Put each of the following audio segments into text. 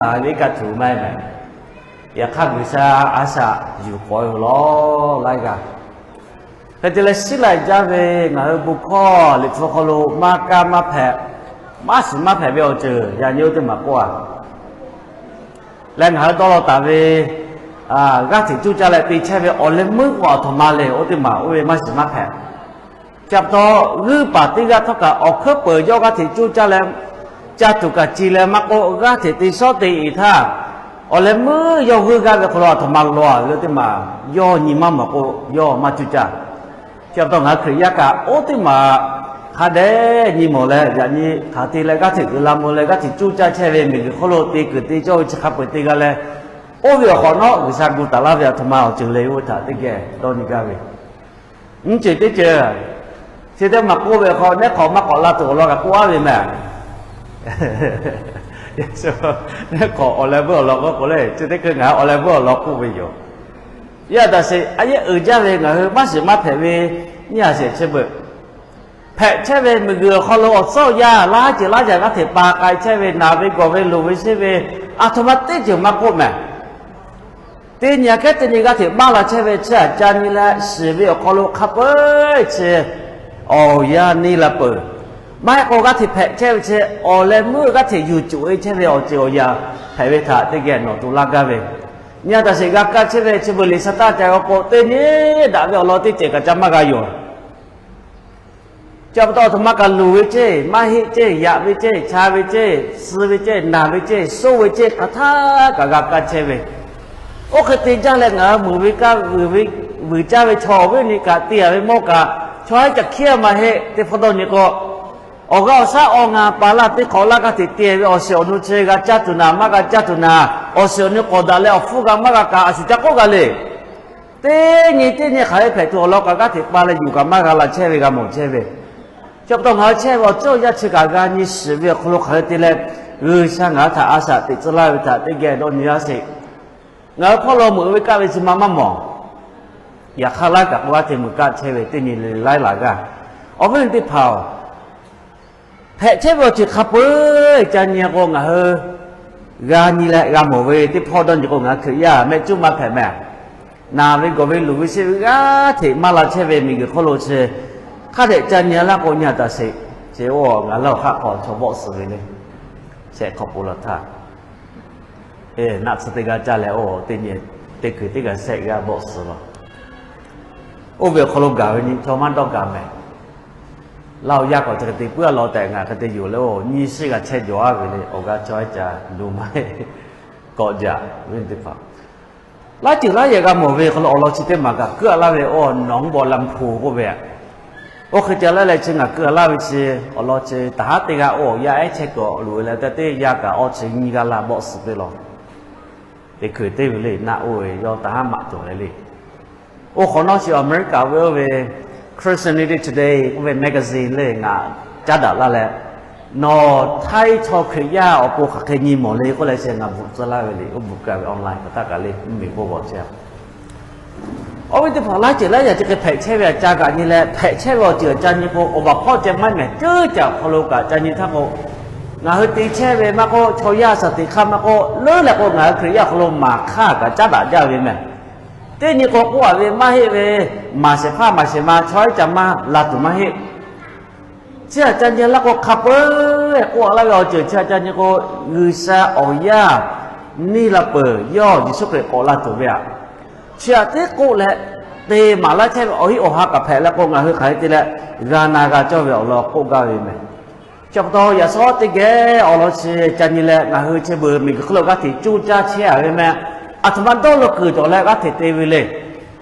a ve ka tuˬ maˇ heˆ mehˍ. Yaꞈ hk'aˇ G'uiˬsha a shaꞈ yuˬ k'awꞈ ve law laiˉ g'aˇ. Hk'e te leh shiˉ lai jaˇ ve ngaˬ hui bon hkawˇ Liꞈ hpu hk'aw lo maˇ kaˇ maˇ hpehꞈ, maˇ shiˍ maˇ hpehꞈ ve awˬ ceuˬ yaꞈ nyi oˇ teˇ maˬ k'oˆ a leh ngaˬ hui dawˇ law taˍ ve g'aˇ hteꞈ cuˇ caˇ leh te chehˇ ve awˬ leh meuˇ k'o aˬ htoꞈ ma le, oˇ teˇ maˬ oˇ ve maˇ shiˍ maˇ hpehꞈ. Chi pa taw, g'uiˇ paˍ teˇ g'aˇ htawˇ kaꞈ awˬ hkuiˉ peuˬ yawˇ g'aˇ hteꞈ cuˇ caˇ leh, caˇ tuˬ kaꞈ ci leh maˇ k'oˆ, g'aˇ hteꞈ te shawˉ te iˍ htaˇ, awˬ leh meuˇ yawˇ g'uiˇ g'aˇ ve hk'aw lo aˬ htoꞈ ma lawˬ a ve oˇ teˇ maˬ yawˇ nyi maˇ mawˬ k'o, yawˇ maˇ cuˇ caˇ. Chi pa taw ngaˬ hui Hkriꞈ yaˇ kaꞈ oˇ teˇ maˬ hk'a dehꞈ nyi mawˬ leh, yaꞈ nyi hk'aˬ te leh g'aˇ hteꞈ uiˍ la mvuh leh g'aˇ hteꞈ cuˇ caˇ chehˇ ve miˬguiˬ hk'oˆ lo te kuiˬ te cawˇ ve chi hk'a peu-eˬ teˇ g'aˇ leh, oˇ ve awˬ hk'awꞈ nawˉ G'uiˬsha gu taˍ laˇ ve aˬ htoꞈ ma awˬ ceuˬ le, oˇ ve htaꞈ teˇ geh dawˇ nyi gaˇ ve. Nyiˇ ceuˬ teˇ ceuˬ, chi teˇ maˬ k'oˆ ve awˬ hk'aw, nehˉ hk'awꞈ maˇ k'awꞈ la tuˬ awˬ lawn kaꞈ k'oˆ a ve mehˍ. Nehˉ hk'awꞈ awˬ leh vuiˇ awˬ lawn k'oˆ k'o le, chi teˇ hkui ngaˬ hui awˬ leh vuiˇ awˬ lawn k'oˆ ve yoˬ. Yaˇ daꞈ sheˍ, a yehˉ uiˍ jaˇ ve ngaˬ hui maˇ shiˍ maˇ hpehꞈ ve nyiˇ ha sheˍ chi beuꞈ hpehꞈ chehˇ ve miˬguiˬ awˬ hk'aw lo awˬ tcuhˉ awˬ yanˇ laˇ ceuˬ laˇ yaꞈ g'aˇ hteꞈ pa k'ai chehˇ ve, naˬ ve gawˬ ve loˍ ve sheˆ ve, aˬ htoꞈ ma teˇ ceuˬ maˇ k'oˆ mehˍ. Teˇ nyi aꞈ kehˉ teˇ nyi g'aˇ hteꞈ maˇ la chehˇ ve chi aꞈ ca nyi leh shiˍ ve awˬ hk'aw lo hk'a peu-eˬ chi awˬ yanˇ neˇ la peuˬ. Maˇ heˆ k'o g'aˇ hteꞈ hpehꞈ chehˇ ve chi awˬ leh meuˇ g'aˇ hteꞈ yuˬ cuˬ e chehˇ ve awˬ ceuˬ awˬ yanˇ hpehꞈ ve htaꞈ teˇ geh nawˬ to laˇ gaˇ ve. Nyi a taꞈ sheˍ g'a kaˇ chehˇ ve chi beuꞈ liꞈ shaˍ taˇ ca g'a k'o, teˇ nyi daꞈ ve awˬ lawn teˇ ceuˬ kaꞈ ca maˇ g'a yoˬ. Chi pa taw aˬ htoꞈ ma kaꞈ luˬ ve ceˇ, maˇ heˆ ceˇ, yaꞈ ve ceˇ, cha ve ceˇ, suh ve ceˇ, naˬ ve ceˇ, soˇ ve ceˇ, hk'aˬ htaˇ kaꞈ g'a kaˇ chehˇ ve. Oˇ hk'e te jaˇ leh ngaˬ hui muiˬ ve kaˇ vuiˬ caˇ ve chaw awˬ viˉ awˬ nyi kaꞈ te a ve mawˇ kaꞈ chaw haiˉ ca hkiˉ maˇ heˆ. Teˇ hpawˇ dawˇ nyi k'o, awˬ g'aˇ awˬ shaˉ awˬ ngaˬ paˍ laˇ teˇ hk'awꞈ laˇ g'aˇ hteꞈ te ve awˬ shiˍ awˬ nu chi g'a caˇ tuˬ naˍ, maˇ g'a caˇ tuˬ naˍ, awˬ shiˍ awˬ nu k'awꞈ daꞈ leh awˬ hpfuhˇ g'a maˇ g'a kaꞈ a shu ca k'oˆ g'a le. Teˇ nyi teˇ nyi hk'aˬ hk'e hpehꞈ tuˬ awˬ lawn kaꞈ g'aˇ hteꞈ pa leh yuˬ kaꞈ maˇ g'a la chehˇ ve, g'a mawˬ chehˇ ve. Chi pa taw ngaˬ hui chehˇ ve awˬ ceuˬ awˬ yanˇ chi kaꞈ g'a nyi shiˍ ve awˬ hk'aw lo hk'aˬ hk'e te leh G'uiˬsha ngaˬ hui htaꞈ a shaꞈ teꞈ tcuh laˇ ve htaꞈ teˇ geh dawˇ nyi laˇ sheˍ. Ngaˬ hui hpawˇ lo meuꞈ ve kaˇ ve chi ma maˇ mawˬ. Yaꞈ hk'aˇ laiˉ kaꞈ k'o g'aˇ hteꞈ meuꞈ kaˇ chehˇ ve teˇ nyi le laiˉ laˬ g'aˇ. Awˬ viˉ teˇ hpaˍ-oˬ, hpehꞈ chehˇ ve awˬ ceuˬ hk'a peu-eˬ ca nyi k'o ngaˬ hui g'a nyi leh g'a mawˬ ve. Teˇ hpawˇ dawˇ nyi k'o ngaˬ hui Hkriꞈ yaˇ mehˆ cuˉ maˇ hpehꞈ mehˍ. Naˬ ve gawˬ ve luˬ ve sheˆ ve g'aˇ hteꞈ maˇ la chehˇ ve miˬguiˬ hk'oˆ lo chi hk'a dehꞈ ca nyi laˇ k'o nyi a taꞈ sheˍ. Chi oˇ ngaˬ laˇ awˬ hk'aˆ hk'aw chaw bawˆ suh ve le. Shehˆ hk'aw po la htaˇ, naˆ tsuhˇ teˇ g'aˇ caˇ leh oˇ teˇ nyi teˇ hkui teˇ g'aˇ shehˆ g'aˇ bawˆ suh la. Oˇ ve awˬ hk'aw lo gaˬ ve nyi chaw maˇ dawˇ gaˬ mehˍ. Laˇ awˬ yaˇ k'awꞈ chi hk'e te puiˉ a law tehꞈ ngaˬ hk'e te yoˬ leh oˇ nyiˇ shiˉ g'a chehˇ jawˬ a ve le. Awˬ g'aˇ chaw ehˉ ca lu maˇ heˆ. Kawꞈ jaꞈ ve teˇ hpaˍ laiˉ ceuˬ laiˉ yehˬ g'a mawˬ ve hk'aw lo awˬ lawn chi teˇ maˬ kaꞈ keu a laˇ ve oˇ nawˬ hui bawˆ lam hpu k'oˆ ve a. Oˇ hk'e ca laˇ leh chi ngaˬ keu a laˇ ve chi awˬ lawn chi taˍ haˉ teˇ g'aˇ oˇ awˬ yaˇ ehˉ chehˇ kuiˬ awˬ loꞈ e leh te teˇ yaˇ kaꞈ awˇ chi nyiˇ g'aˇ laˇ bawˆ suh teˇ law. Teˇ hkui teˇ ve le naˆ oˇ ve yawˇ taˍ haˉ maꞈ cawˬ leh le. Oˇ hk'awꞈ nawˉ chi America ve oˇ ve Christianity Today k'oˆ ve magazine le ngaˬ caˉ daꞈ laˇ leh, nawˬ htaiˇ chaw Hkriꞈ yaˇ awˬ pon hk'aˬ hk'e nyi mawˬ le k'oˆ leh chi ngaˬ bvuhꞈ tcuh laˇ ve le. Oˇ bvuhꞈ kaˇ ve online hk'aˬ htaˇ kaꞈ le mvuhˇmiˬ k'oˆ g'awˬ chehˇ a. Awˬ viˉ teˇ hpaˍ laiˉ ceuˬ laiˉ yaꞈ chi hk'e hpehꞈ chehˇ ve aꞈ ca kaꞈ nyi leh hpehꞈ chehˇ ve awˬ ceuˬ aꞈ ca nyi k'o awˬ baˬ hpawˇ ceh maˇ mehˍ ceuˉ caꞈ awˬ hk'aw lo kaꞈ ca nyi htaˇ k'o, ngaˬ hui te chehˇ ve maˇ k'oˆ, chaw yaˇ shaˍ teꞈ hk'aˇ maˇ k'oˆ, leuˉ leh k'o ngaˬ hui Hkriꞈ yaˇ awˬ hk'aw lo maˍ hk'aˇ kaꞈ caˉ daꞈ jaˇ ve mehˍ. Teˇ nyi k'o k'oˆ a ve maˇ heˆ ve, maˍ shehˍ hpaˇ maˍ shehˍ ma chaw ehˉ ca maˇ la tuˬ maˇ heˆ. Chi aꞈ ca nyi laˇ k'o hk'a peu-eˬ k'oˆ a laˇ ve awˬ ceuˬ chi aꞈ ca nyi k'o, G'uiˬsha awˬ yaˇ neˇ la peuˬ yawˇ Yeˍsuˆ Hkriꞈ k'awꞈ la tuˬ ve aꞈ, chi aꞈ tiˉ k'oˆ leh te maˍ laˇ chehˇ ve awˬ hiˆ awˬ ha kaꞈ hpehꞈ leh k'o ngaˬ hui hk'aˬ hk'e te leh g'a na g'a cawˇ ve awˬ lawn k'oˆ gaˇ ve mehˍ. Chi pa taw yaꞈ shawˉ teˇ geh awˬ lawn chi ca nyi leh ngaˬ hui chi beuꞈ miˬguiˬ hk'oˆ lo g'aˇ hteꞈ coˇ caˇ chehˇ a ve mehˍ. Aˬ htoꞈ ma dawˇ law kuiˬ cawˬ leh g'aˇ hteꞈ te ve le.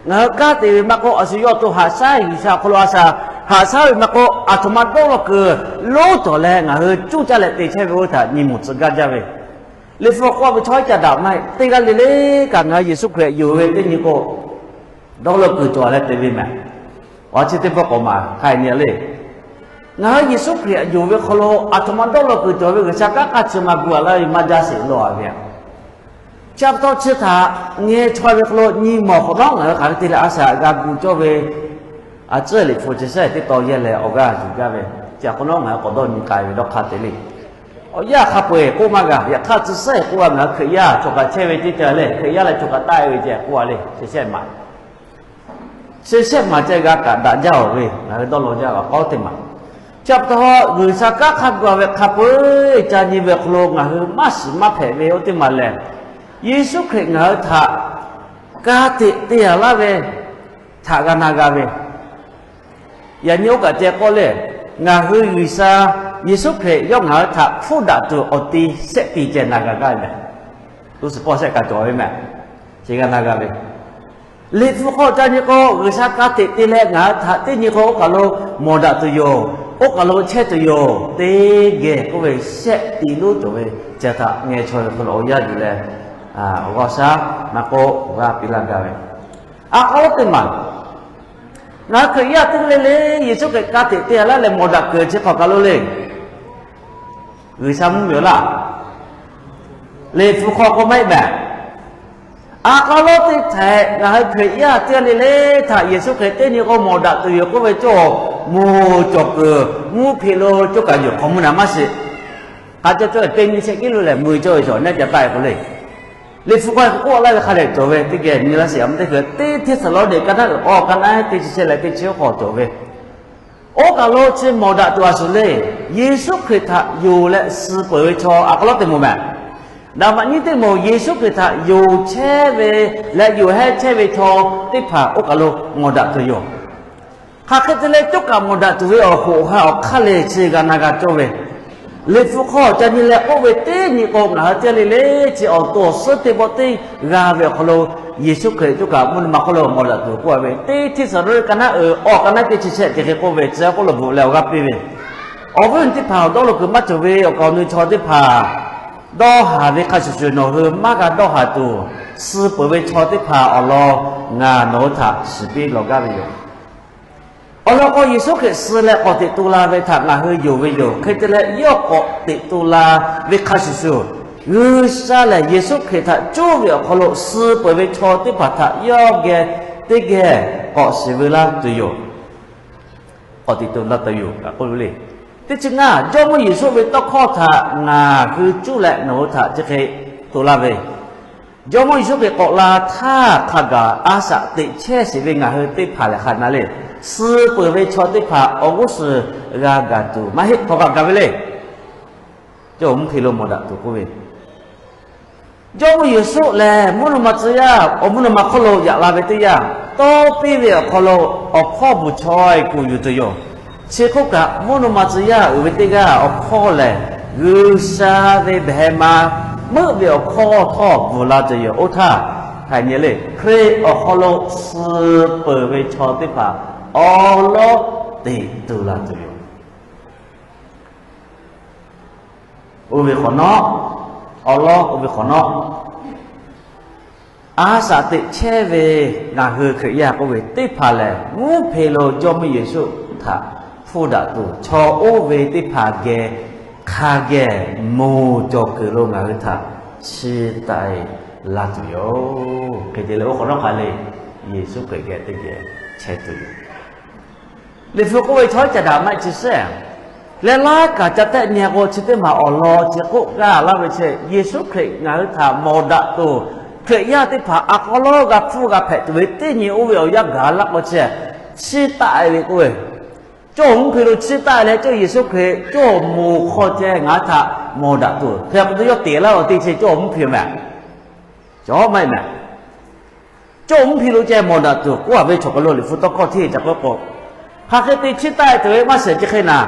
Ngaˬ hui kanˉ te ve maˇ k'oˆ, a shu yawˇ to haꞈ shaˉ G'uiˬsha awˬ hk'aw lo a shaꞈ haꞈ shaˉ ve maˇ k'oˆ, aˬ htoꞈ ma dawˇ law kuiˬ lonˉ cawˬ leh ngaˬ hui coˇ caˇ leh te chehˇ ve oˇ htaꞈ nyi mawˬ tcuh gaˇ jaˇ ve. Liꞈ hpu k'oˆ ve chaw ehˉ ca daꞈ maˇ heˆ. Teˇ g'aˇ le le kaꞈ ngaˬ hui Yeˍsuˆ Hkriꞈ yonˍ ve teˇ nyi k'o, dawˇ law kuiˬ cawˬ leh te ve mehˍ. Awˬ chi teˇ pawˆ k'awꞈ maˍ hk'a nyi le. Ngaˬ hui Yeˍsuˆ Hkriꞈ yonˍ ve hk'aw lo aˬ htoꞈ ma dawˇ law kuiˬ cawˬ ve G'uiˬsha kanˉ hk'aˇ chi ma gu a laˇ ve maˇ jaˇ sheˍ law a ve aꞈ. Chi pa taw chi htaꞈ ngeh chaweh ve hk'aw lo nyi mawˬ hk'awꞈ nawˉ ngaˬ hui hk'aˬ hk'e te leh a shaꞈ g'a gu cawˇ ve, a ciˉ Liꞈ hpu chi shehˆ teˇ taw yehˇ leh awˬ g'aˇ yuˬ gaˇ ve, chi aꞈ hk'awꞈ nawˉ ngaˬ hui k'awꞈ dawˇ nyi k'ai ve dawˇ hk'aˇ te le. Awˬ yanˇ hk'a peu-eˬ k'oˆ maˇ g'a. Yaꞈ hk'aˇ tcuh sehˉ k'oˆ a, ngaˬ hui Hkriꞈ yaˇ cawˬ kaꞈ chehˇ ve teˇ ca lehˬ, Hkriꞈ yaˇ leh cawˬ kaꞈ taˆ-e ve ceh k'oˆ a le, chi shehˆ maˬ. Chi shehˆ maˬ ceh g'a kaꞈ daꞈ jaˇ-oˬ ve, ngaˬ hui dawˇ law jaˇ ve k'awˇ teˇ maˬ. Chi pa taw, G'uiˬsha kanˉ hk'a gu-a ve hk'a peu-eˬ ca nyi ve awˬ hk'aw lo ngaˬ hui maˇ shiˍ maˇ hpehꞈ ve oˇ teˇ maˬ lehˬ, Yeˍsuˆ Hkriꞈ ngaˬ hui htaꞈ ka tiꞈ te-a laˇ ve htaꞈ g'a na g'a ve, yaꞈ nyi oˇ kaꞈ ceh k'oˆ le, ngaˬ hui G'uiˬsha, Yeˍsuˆ Hkriꞈ yawˇ ngaˬ hui htaꞈ hpfuhˇ daꞈ tuˬ awˬ ti shehˆ ti ceh na g'a gaˇ ve meh. Tuꞈ suhˍ pawˆ shehˆ kaꞈ cawˬ ve meh. Chi g'a na g'a ve, Liꞈ hpu hk'aw ca nyi k'o, G'uiˬsha ka tiꞈ te leh ngaˬ hui htaꞈ teˇ nyi k'o oˇ kaˬ lo mawˬ daꞈ tuˬ yoˬ, oˇ kaˬ lo chehˇ tuˬ yoˬ, teˇ geh k'oˆ ve shehˆ ti lonˉ cawˬ ve, chi htaꞈ ngeh chaw ve hk'aw lo awˬ yanˇ yuˬ leh, awˬ g'aˇ shaˉ maˇ k'oˆ, awˬ g'aˇ piˇ laˇ gaˇ ve, a k'aw teˇ maˬ, ngaˬ hui Hkriꞈ yaˇ teˇ g'aˇ le le, Yeˍsuˆ Hkriꞈ ka tiꞈ te-a laˇ leh mawˬ daꞈ kuiˬ chi hk'awꞈ kaˬ lo le, G'uiˬsha mvuhˇmiˬ awˬ laˇ. Liꞈ hpu hk'aw k'oˆ maˇ heˆ meh. A k'aw lonˉ teˇ htehꞈ ngaˬ hui Hkriꞈ yaˇ teˇ g'aˇ le le htaꞈ Yeˍsuˆ Hkriꞈ teˇ nyi k'o mawˬ daꞈ tuˬ yoˬ k'oˆ ve cawˬ, moˬ cawˬ kuiˬ mvuhˇ hpeꞈ lo cawˬ kaꞈ yoˬ hk'awꞈ mvuhˇ naꞈ maˇ shiˍ. K'a cawˇ cawˇ teˇ nyi shehˆ kiˉ lo lehˬ mui cawˇ ve cawˬ, neˇ ca taˆ-e k'o le. Liꞈ hpu hk'aw k'oˆ laˇ ve hk'a dehꞈ cawˬ ve, teˇ geh nyi laˇ shiˍ. A mvuhˇ teˇ hkui teˇ hteˇsaˍlawˇniˆ ka naˉ uiˍ k'awˇ ka naˉ teˇ chi shehˆ leh teˇ chi oˇ hk'aw cawˬ ve, oˇ kaˬ lo chi mawˬ daꞈ tuˬ a shuˍ le, Yeˍsuˆ Hkriꞈ htaꞈ yonˍ leh suh peuˬ ve chaw a k'aw lonˉ teˇ moˍ meh. Daꞈ maꞈ nyiˇ teˇ moˍ Yeˍsuˆ Hkriꞈ htaꞈ yonˍ chehˇ ve leh yonˍ hehnˇ chehˇ ve chaw teˇ hpaˍ oˇ kaˬ lo mawˬ daꞈ tuˬ yoˬ. Hk'aˬ hk'e te leh cawˇ kaꞈ mawˬ daꞈ tuˬ ve awˬ hoꞈ ha awˬ hk'aˇ le chi g'a na g'a cawˇ ve, Liꞈ hpu hk'aw ca nyi leh k'oˆ ve teˇ nyi k'o, ngaˬ hui teˇ g'aˇ le le chi awˬ to awˬ suhˉ teˇ pawˆ teˇ g'a ve awˬ hk'aw lo, Yeˍsuˆ Hkriꞈ cawˇ kaꞈ mvuhˇ naw ma hk'oˆ lo mawˬ daꞈ tuˬ k'oˆ ve, teˇ hteˇsaˍlawˇniˆ ka naˉ uiˍ k'awˇ ka naˉ teˇ chi shehˆ chi hk'e k'oˆ ve, chi hk'oˆ lo bvuhꞈ leh awˬ g'aˇ piˇ ve, awˬ viˉ awˬ nyi teˇ hpaˍ awˬ dawˇ law kuiˬ maˇ cawˬ ve awˬ kaˍ awˬ nu chaw teˇ hpaˍ dawˇ haˍ ve hk'a shuˍ shuˍ nawˬ hui maˇ g'a dawˇ haˍ tuˬ, suh peuˬ ve chaw teˇ hpaˍ awˬ lawn ngaˬ nawˬ hui htaꞈ shiˍ piˇ lawˬ gaˇ ve yoˬ. Awˬ lawn k'o, Yeˍsuˆ Hkriꞈ suh leh k'awꞈ teꞈ tu la ve htaꞈ ngaˬ hui yonˍ ve yoˬ. Hk'e te leh, yawˇ k'awꞈ teꞈ tu la ve hk'a shuˍ shuˍ, G'uiˬsha lehˬ Yeˍsuˆ Hkriꞈ htaꞈ cuˇ ve awˬ hk'aw lo suh peuˬ ve chaw teˇ hpaˍ htaꞈ yawˇ geh teˇ geh k'awꞈ shiˍ veu laˇ tuˬ yoˬ. K'awꞈ teꞈ tu la tuˬ yoˬ kaꞈ k'oˆ ve le. Teˇ chi ngaˇ, Jawˇmawˇ Yeˍsuˆ ve tawˇ hkawˇ htaꞈ ngaˬ hui cuˇ leh nawˬ hui htaꞈ chi hk'e to laˇ ve, Jawˇmawˇ Yeˍsuˆ Hkriꞈ k'awꞈ la htaˇ hk'a gaˬ a shaꞈ teꞈ chehˇ sheˍ ve ngaˬ hui teˇ hpaˍ lehˬ hk'a na le, suh peuˬ ve chaw teˇ hpaˍ awˬ g'uˇ suhˍ g'a gaˬ tuˬ maˇ heˆ, hk'awꞈ kaꞈ gaˬ ve le. Cawˇ mvuhˇ hpeꞈ lo mawˬ daꞈ tuˬ k'oˆ ve, Jawˇmawˇ Yeˍsuˆ lehˬ mvuhˇ naw ma tcuh yaˇ awˬ mvuhˇ naw ma hk'oˆ lo yaꞈ la ve teˇ yanˇ, tawˇ piˇ ve awˬ hk'aw lo awˬ hpawˇ bvuhˬ chaweh kuˬ yuˬ tuˬ yoˬ. Chi hk'oˆ kaꞈ, mvuhˇ naw ma tcuh yaˇ uiˍ ve teˇ g'aˇ awˬ hpawˇ lehˬ, G'uiˬsha ve behˬ ma meuˆ ve awˬ hkawˇ htawˇ bvuhˬ la tuˬ yoˬ. Oˇ htaˇ, hk'aˬ nyi le, Hkriꞈ awˬ hk'aw lo suh peuˬ ve chaw teˇ hpaˍ awˉ lawˉ teꞈ tu la tuˬ yoˬ. Oˇ ve hk'awꞈ nawˉ, awˉ lawˉ oˇ ve hk'awꞈ nawˉ, a shaꞈ teꞈ chehˇ ve ngaˬ hui Hkriꞈ yaˇ k'oˆ ve teˇ hpaˍ lehˬ, mvuhˇ hpeꞈ lo Jawˇmawˇ Yeˍsuˆ htaꞈ hpfuhˇ daꞈ tuˬ, chaw oˇ ve teˇ hpaˍ geh hk'a geh moˬ cawˬ kuiˬ lo ngaˬ hui htaꞈ chiˇ taˆ-e la tuˬ yoˬ. Hk'e te leh, oˇ hk'awꞈ nawˉ hk'a le, Yeˍsuˆ Hkriꞈ geh teˇ geh chehˇ tuˬ yoˬ. Liꞈ hpu k'oˆ ve, chaw iˉ caˍ daꞈ maˇ chi shehˍ leh laiˉ kaꞈ ca tehˆ nyi k'o, chi teˇ maˬ awˬ lawn chi k'oˆ gaˇ laˇ ve chi, Yeˍsuˆ Hkriꞈ ngaˬ hui htaꞈ mawˬ daꞈ tuˬ, Hkriꞈ yaˇ teˇ hpaˍ a k'aw lawˉ g'a hpfuhˇ g'a hpehꞈ tuˬ ve teˇ nyi oˇ ve awˬ yanˇ gaˬ laˇ k'o chi, chiˇ taˆ-e ve k'oˆ ve, cawˇ mvuhˇ hpeꞈ lo chiˇ taˆ-e leh cawˇ Yeˍsuˆ Hkriꞈ cawˇ moˬ hk'aw ceh ngaˬ hui htaꞈ mawˬ daꞈ tuˬ, hk'e k'o yawˇ teꞈ laˇ awˬ te chi cawˇ mvuhˇ hpeꞈ meh. Cawˇ maˇ heˆ meh. Cawˇ mvuhˇ hpeꞈ lo ceh mawˬ daꞈ tuˬ k'oˆ-a ve chaw hk'aw lo Liꞈ hpu tawˇ hkawˇ hteˇ ca k'oˆ k'o, hk'aˬ hk'e te chiˇ taˆ-e tuˬ ve maˇ shehˍ chi hk'e naˍ.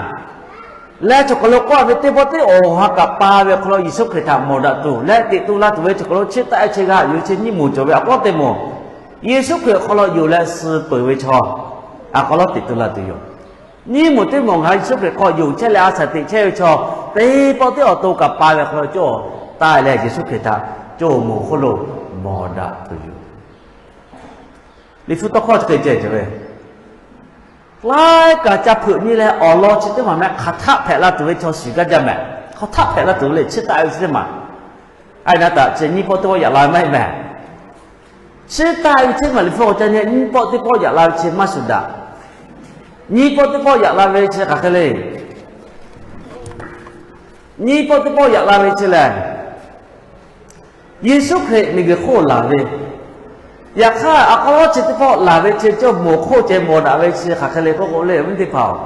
Leh chaw hk'aw lo k'oˆ-a ve teˇ pawˆ teˇ awˬ ha kaꞈ pa ve awˬ hk'aw lo Yeˍsuˆ Hkriꞈ htaꞈ mawˬ daꞈ tuˬ leh teꞈ tu la tuˬ ve chaw hk'aw lo chiˇ taˆ-e chi g'a yuˬ ve chi nyiˇ moˍ cawˬ ve a k'aw teˇ moˍ, Yeˍsuˆ Hkriꞈ awˬ hk'aw lo yonˍ leh suh peuˬ ve chaw a k'aw lawˉ teꞈ tu la tuˬ yoˬ. Nyiˇ moˍ teˇ moˍ ngaˬ hui Yeˍsuˆ Hkriꞈ hk'aw yonˍ chehˇ leh a shaꞈ teꞈ chehˇ ve chaw, teˇ pawˆ teˇ awˬ to kaꞈ pa ve awˬ hk'aw lo cawˇ taˆ-e leh Yeˍsuˆ Hkriꞈ htaꞈ cawˇ moˬ hk'oˆ lo mawˬ daꞈ tuˬ yoˬ. Liꞈ hpu tawˇ hkawˇ chi hk'e ceh ceh ve, laiˉ kaꞈ ca hpeuꞈ nyi leh awˬ lawn chi teˇ maˬ meh hk'aˬ htaˆ hpehꞈ la tuˬ ve chaw shiˍ gaˇ jaˇ meh. Hk'aˬ htaˆ hpehꞈ la tuˬ ve le, chiˇ taˆ-e ve chi teˇ maˬ. A naˉ taꞈ chi nyiˇ pawˆ teˇ pawˆ yaꞈ la ve maˇ heˆ meh. Chiˇ taˆ-e ve chi maˬ Liꞈ hpu awˬ ca nyi nyiˇ pawˆ teˇ pawˆ yaꞈ la ve chi maˇ shuˍ daꞈ. Nyiˇ pawˆ teˇ pawˆ yaꞈ la ve chi hk'aˬ hk'e le. Nyiˇ pawˆ teˇ pawˆ yaꞈ la ve chi lehˬ, Yeˍsuˆ Hkriꞈ miˬguiˬ hk'oˆ laˬ ve. Yaꞈ hk'aˇ, a k'aw chi teˇ pawˆ laˬ ve chi cawˇ mawˬ hk'oˆ ceh mawˬ daꞈ ve chi hk'aˬ hk'e le k'oˆ k'o le, awˬ viˉ teˇ hpaˍ-oˬ,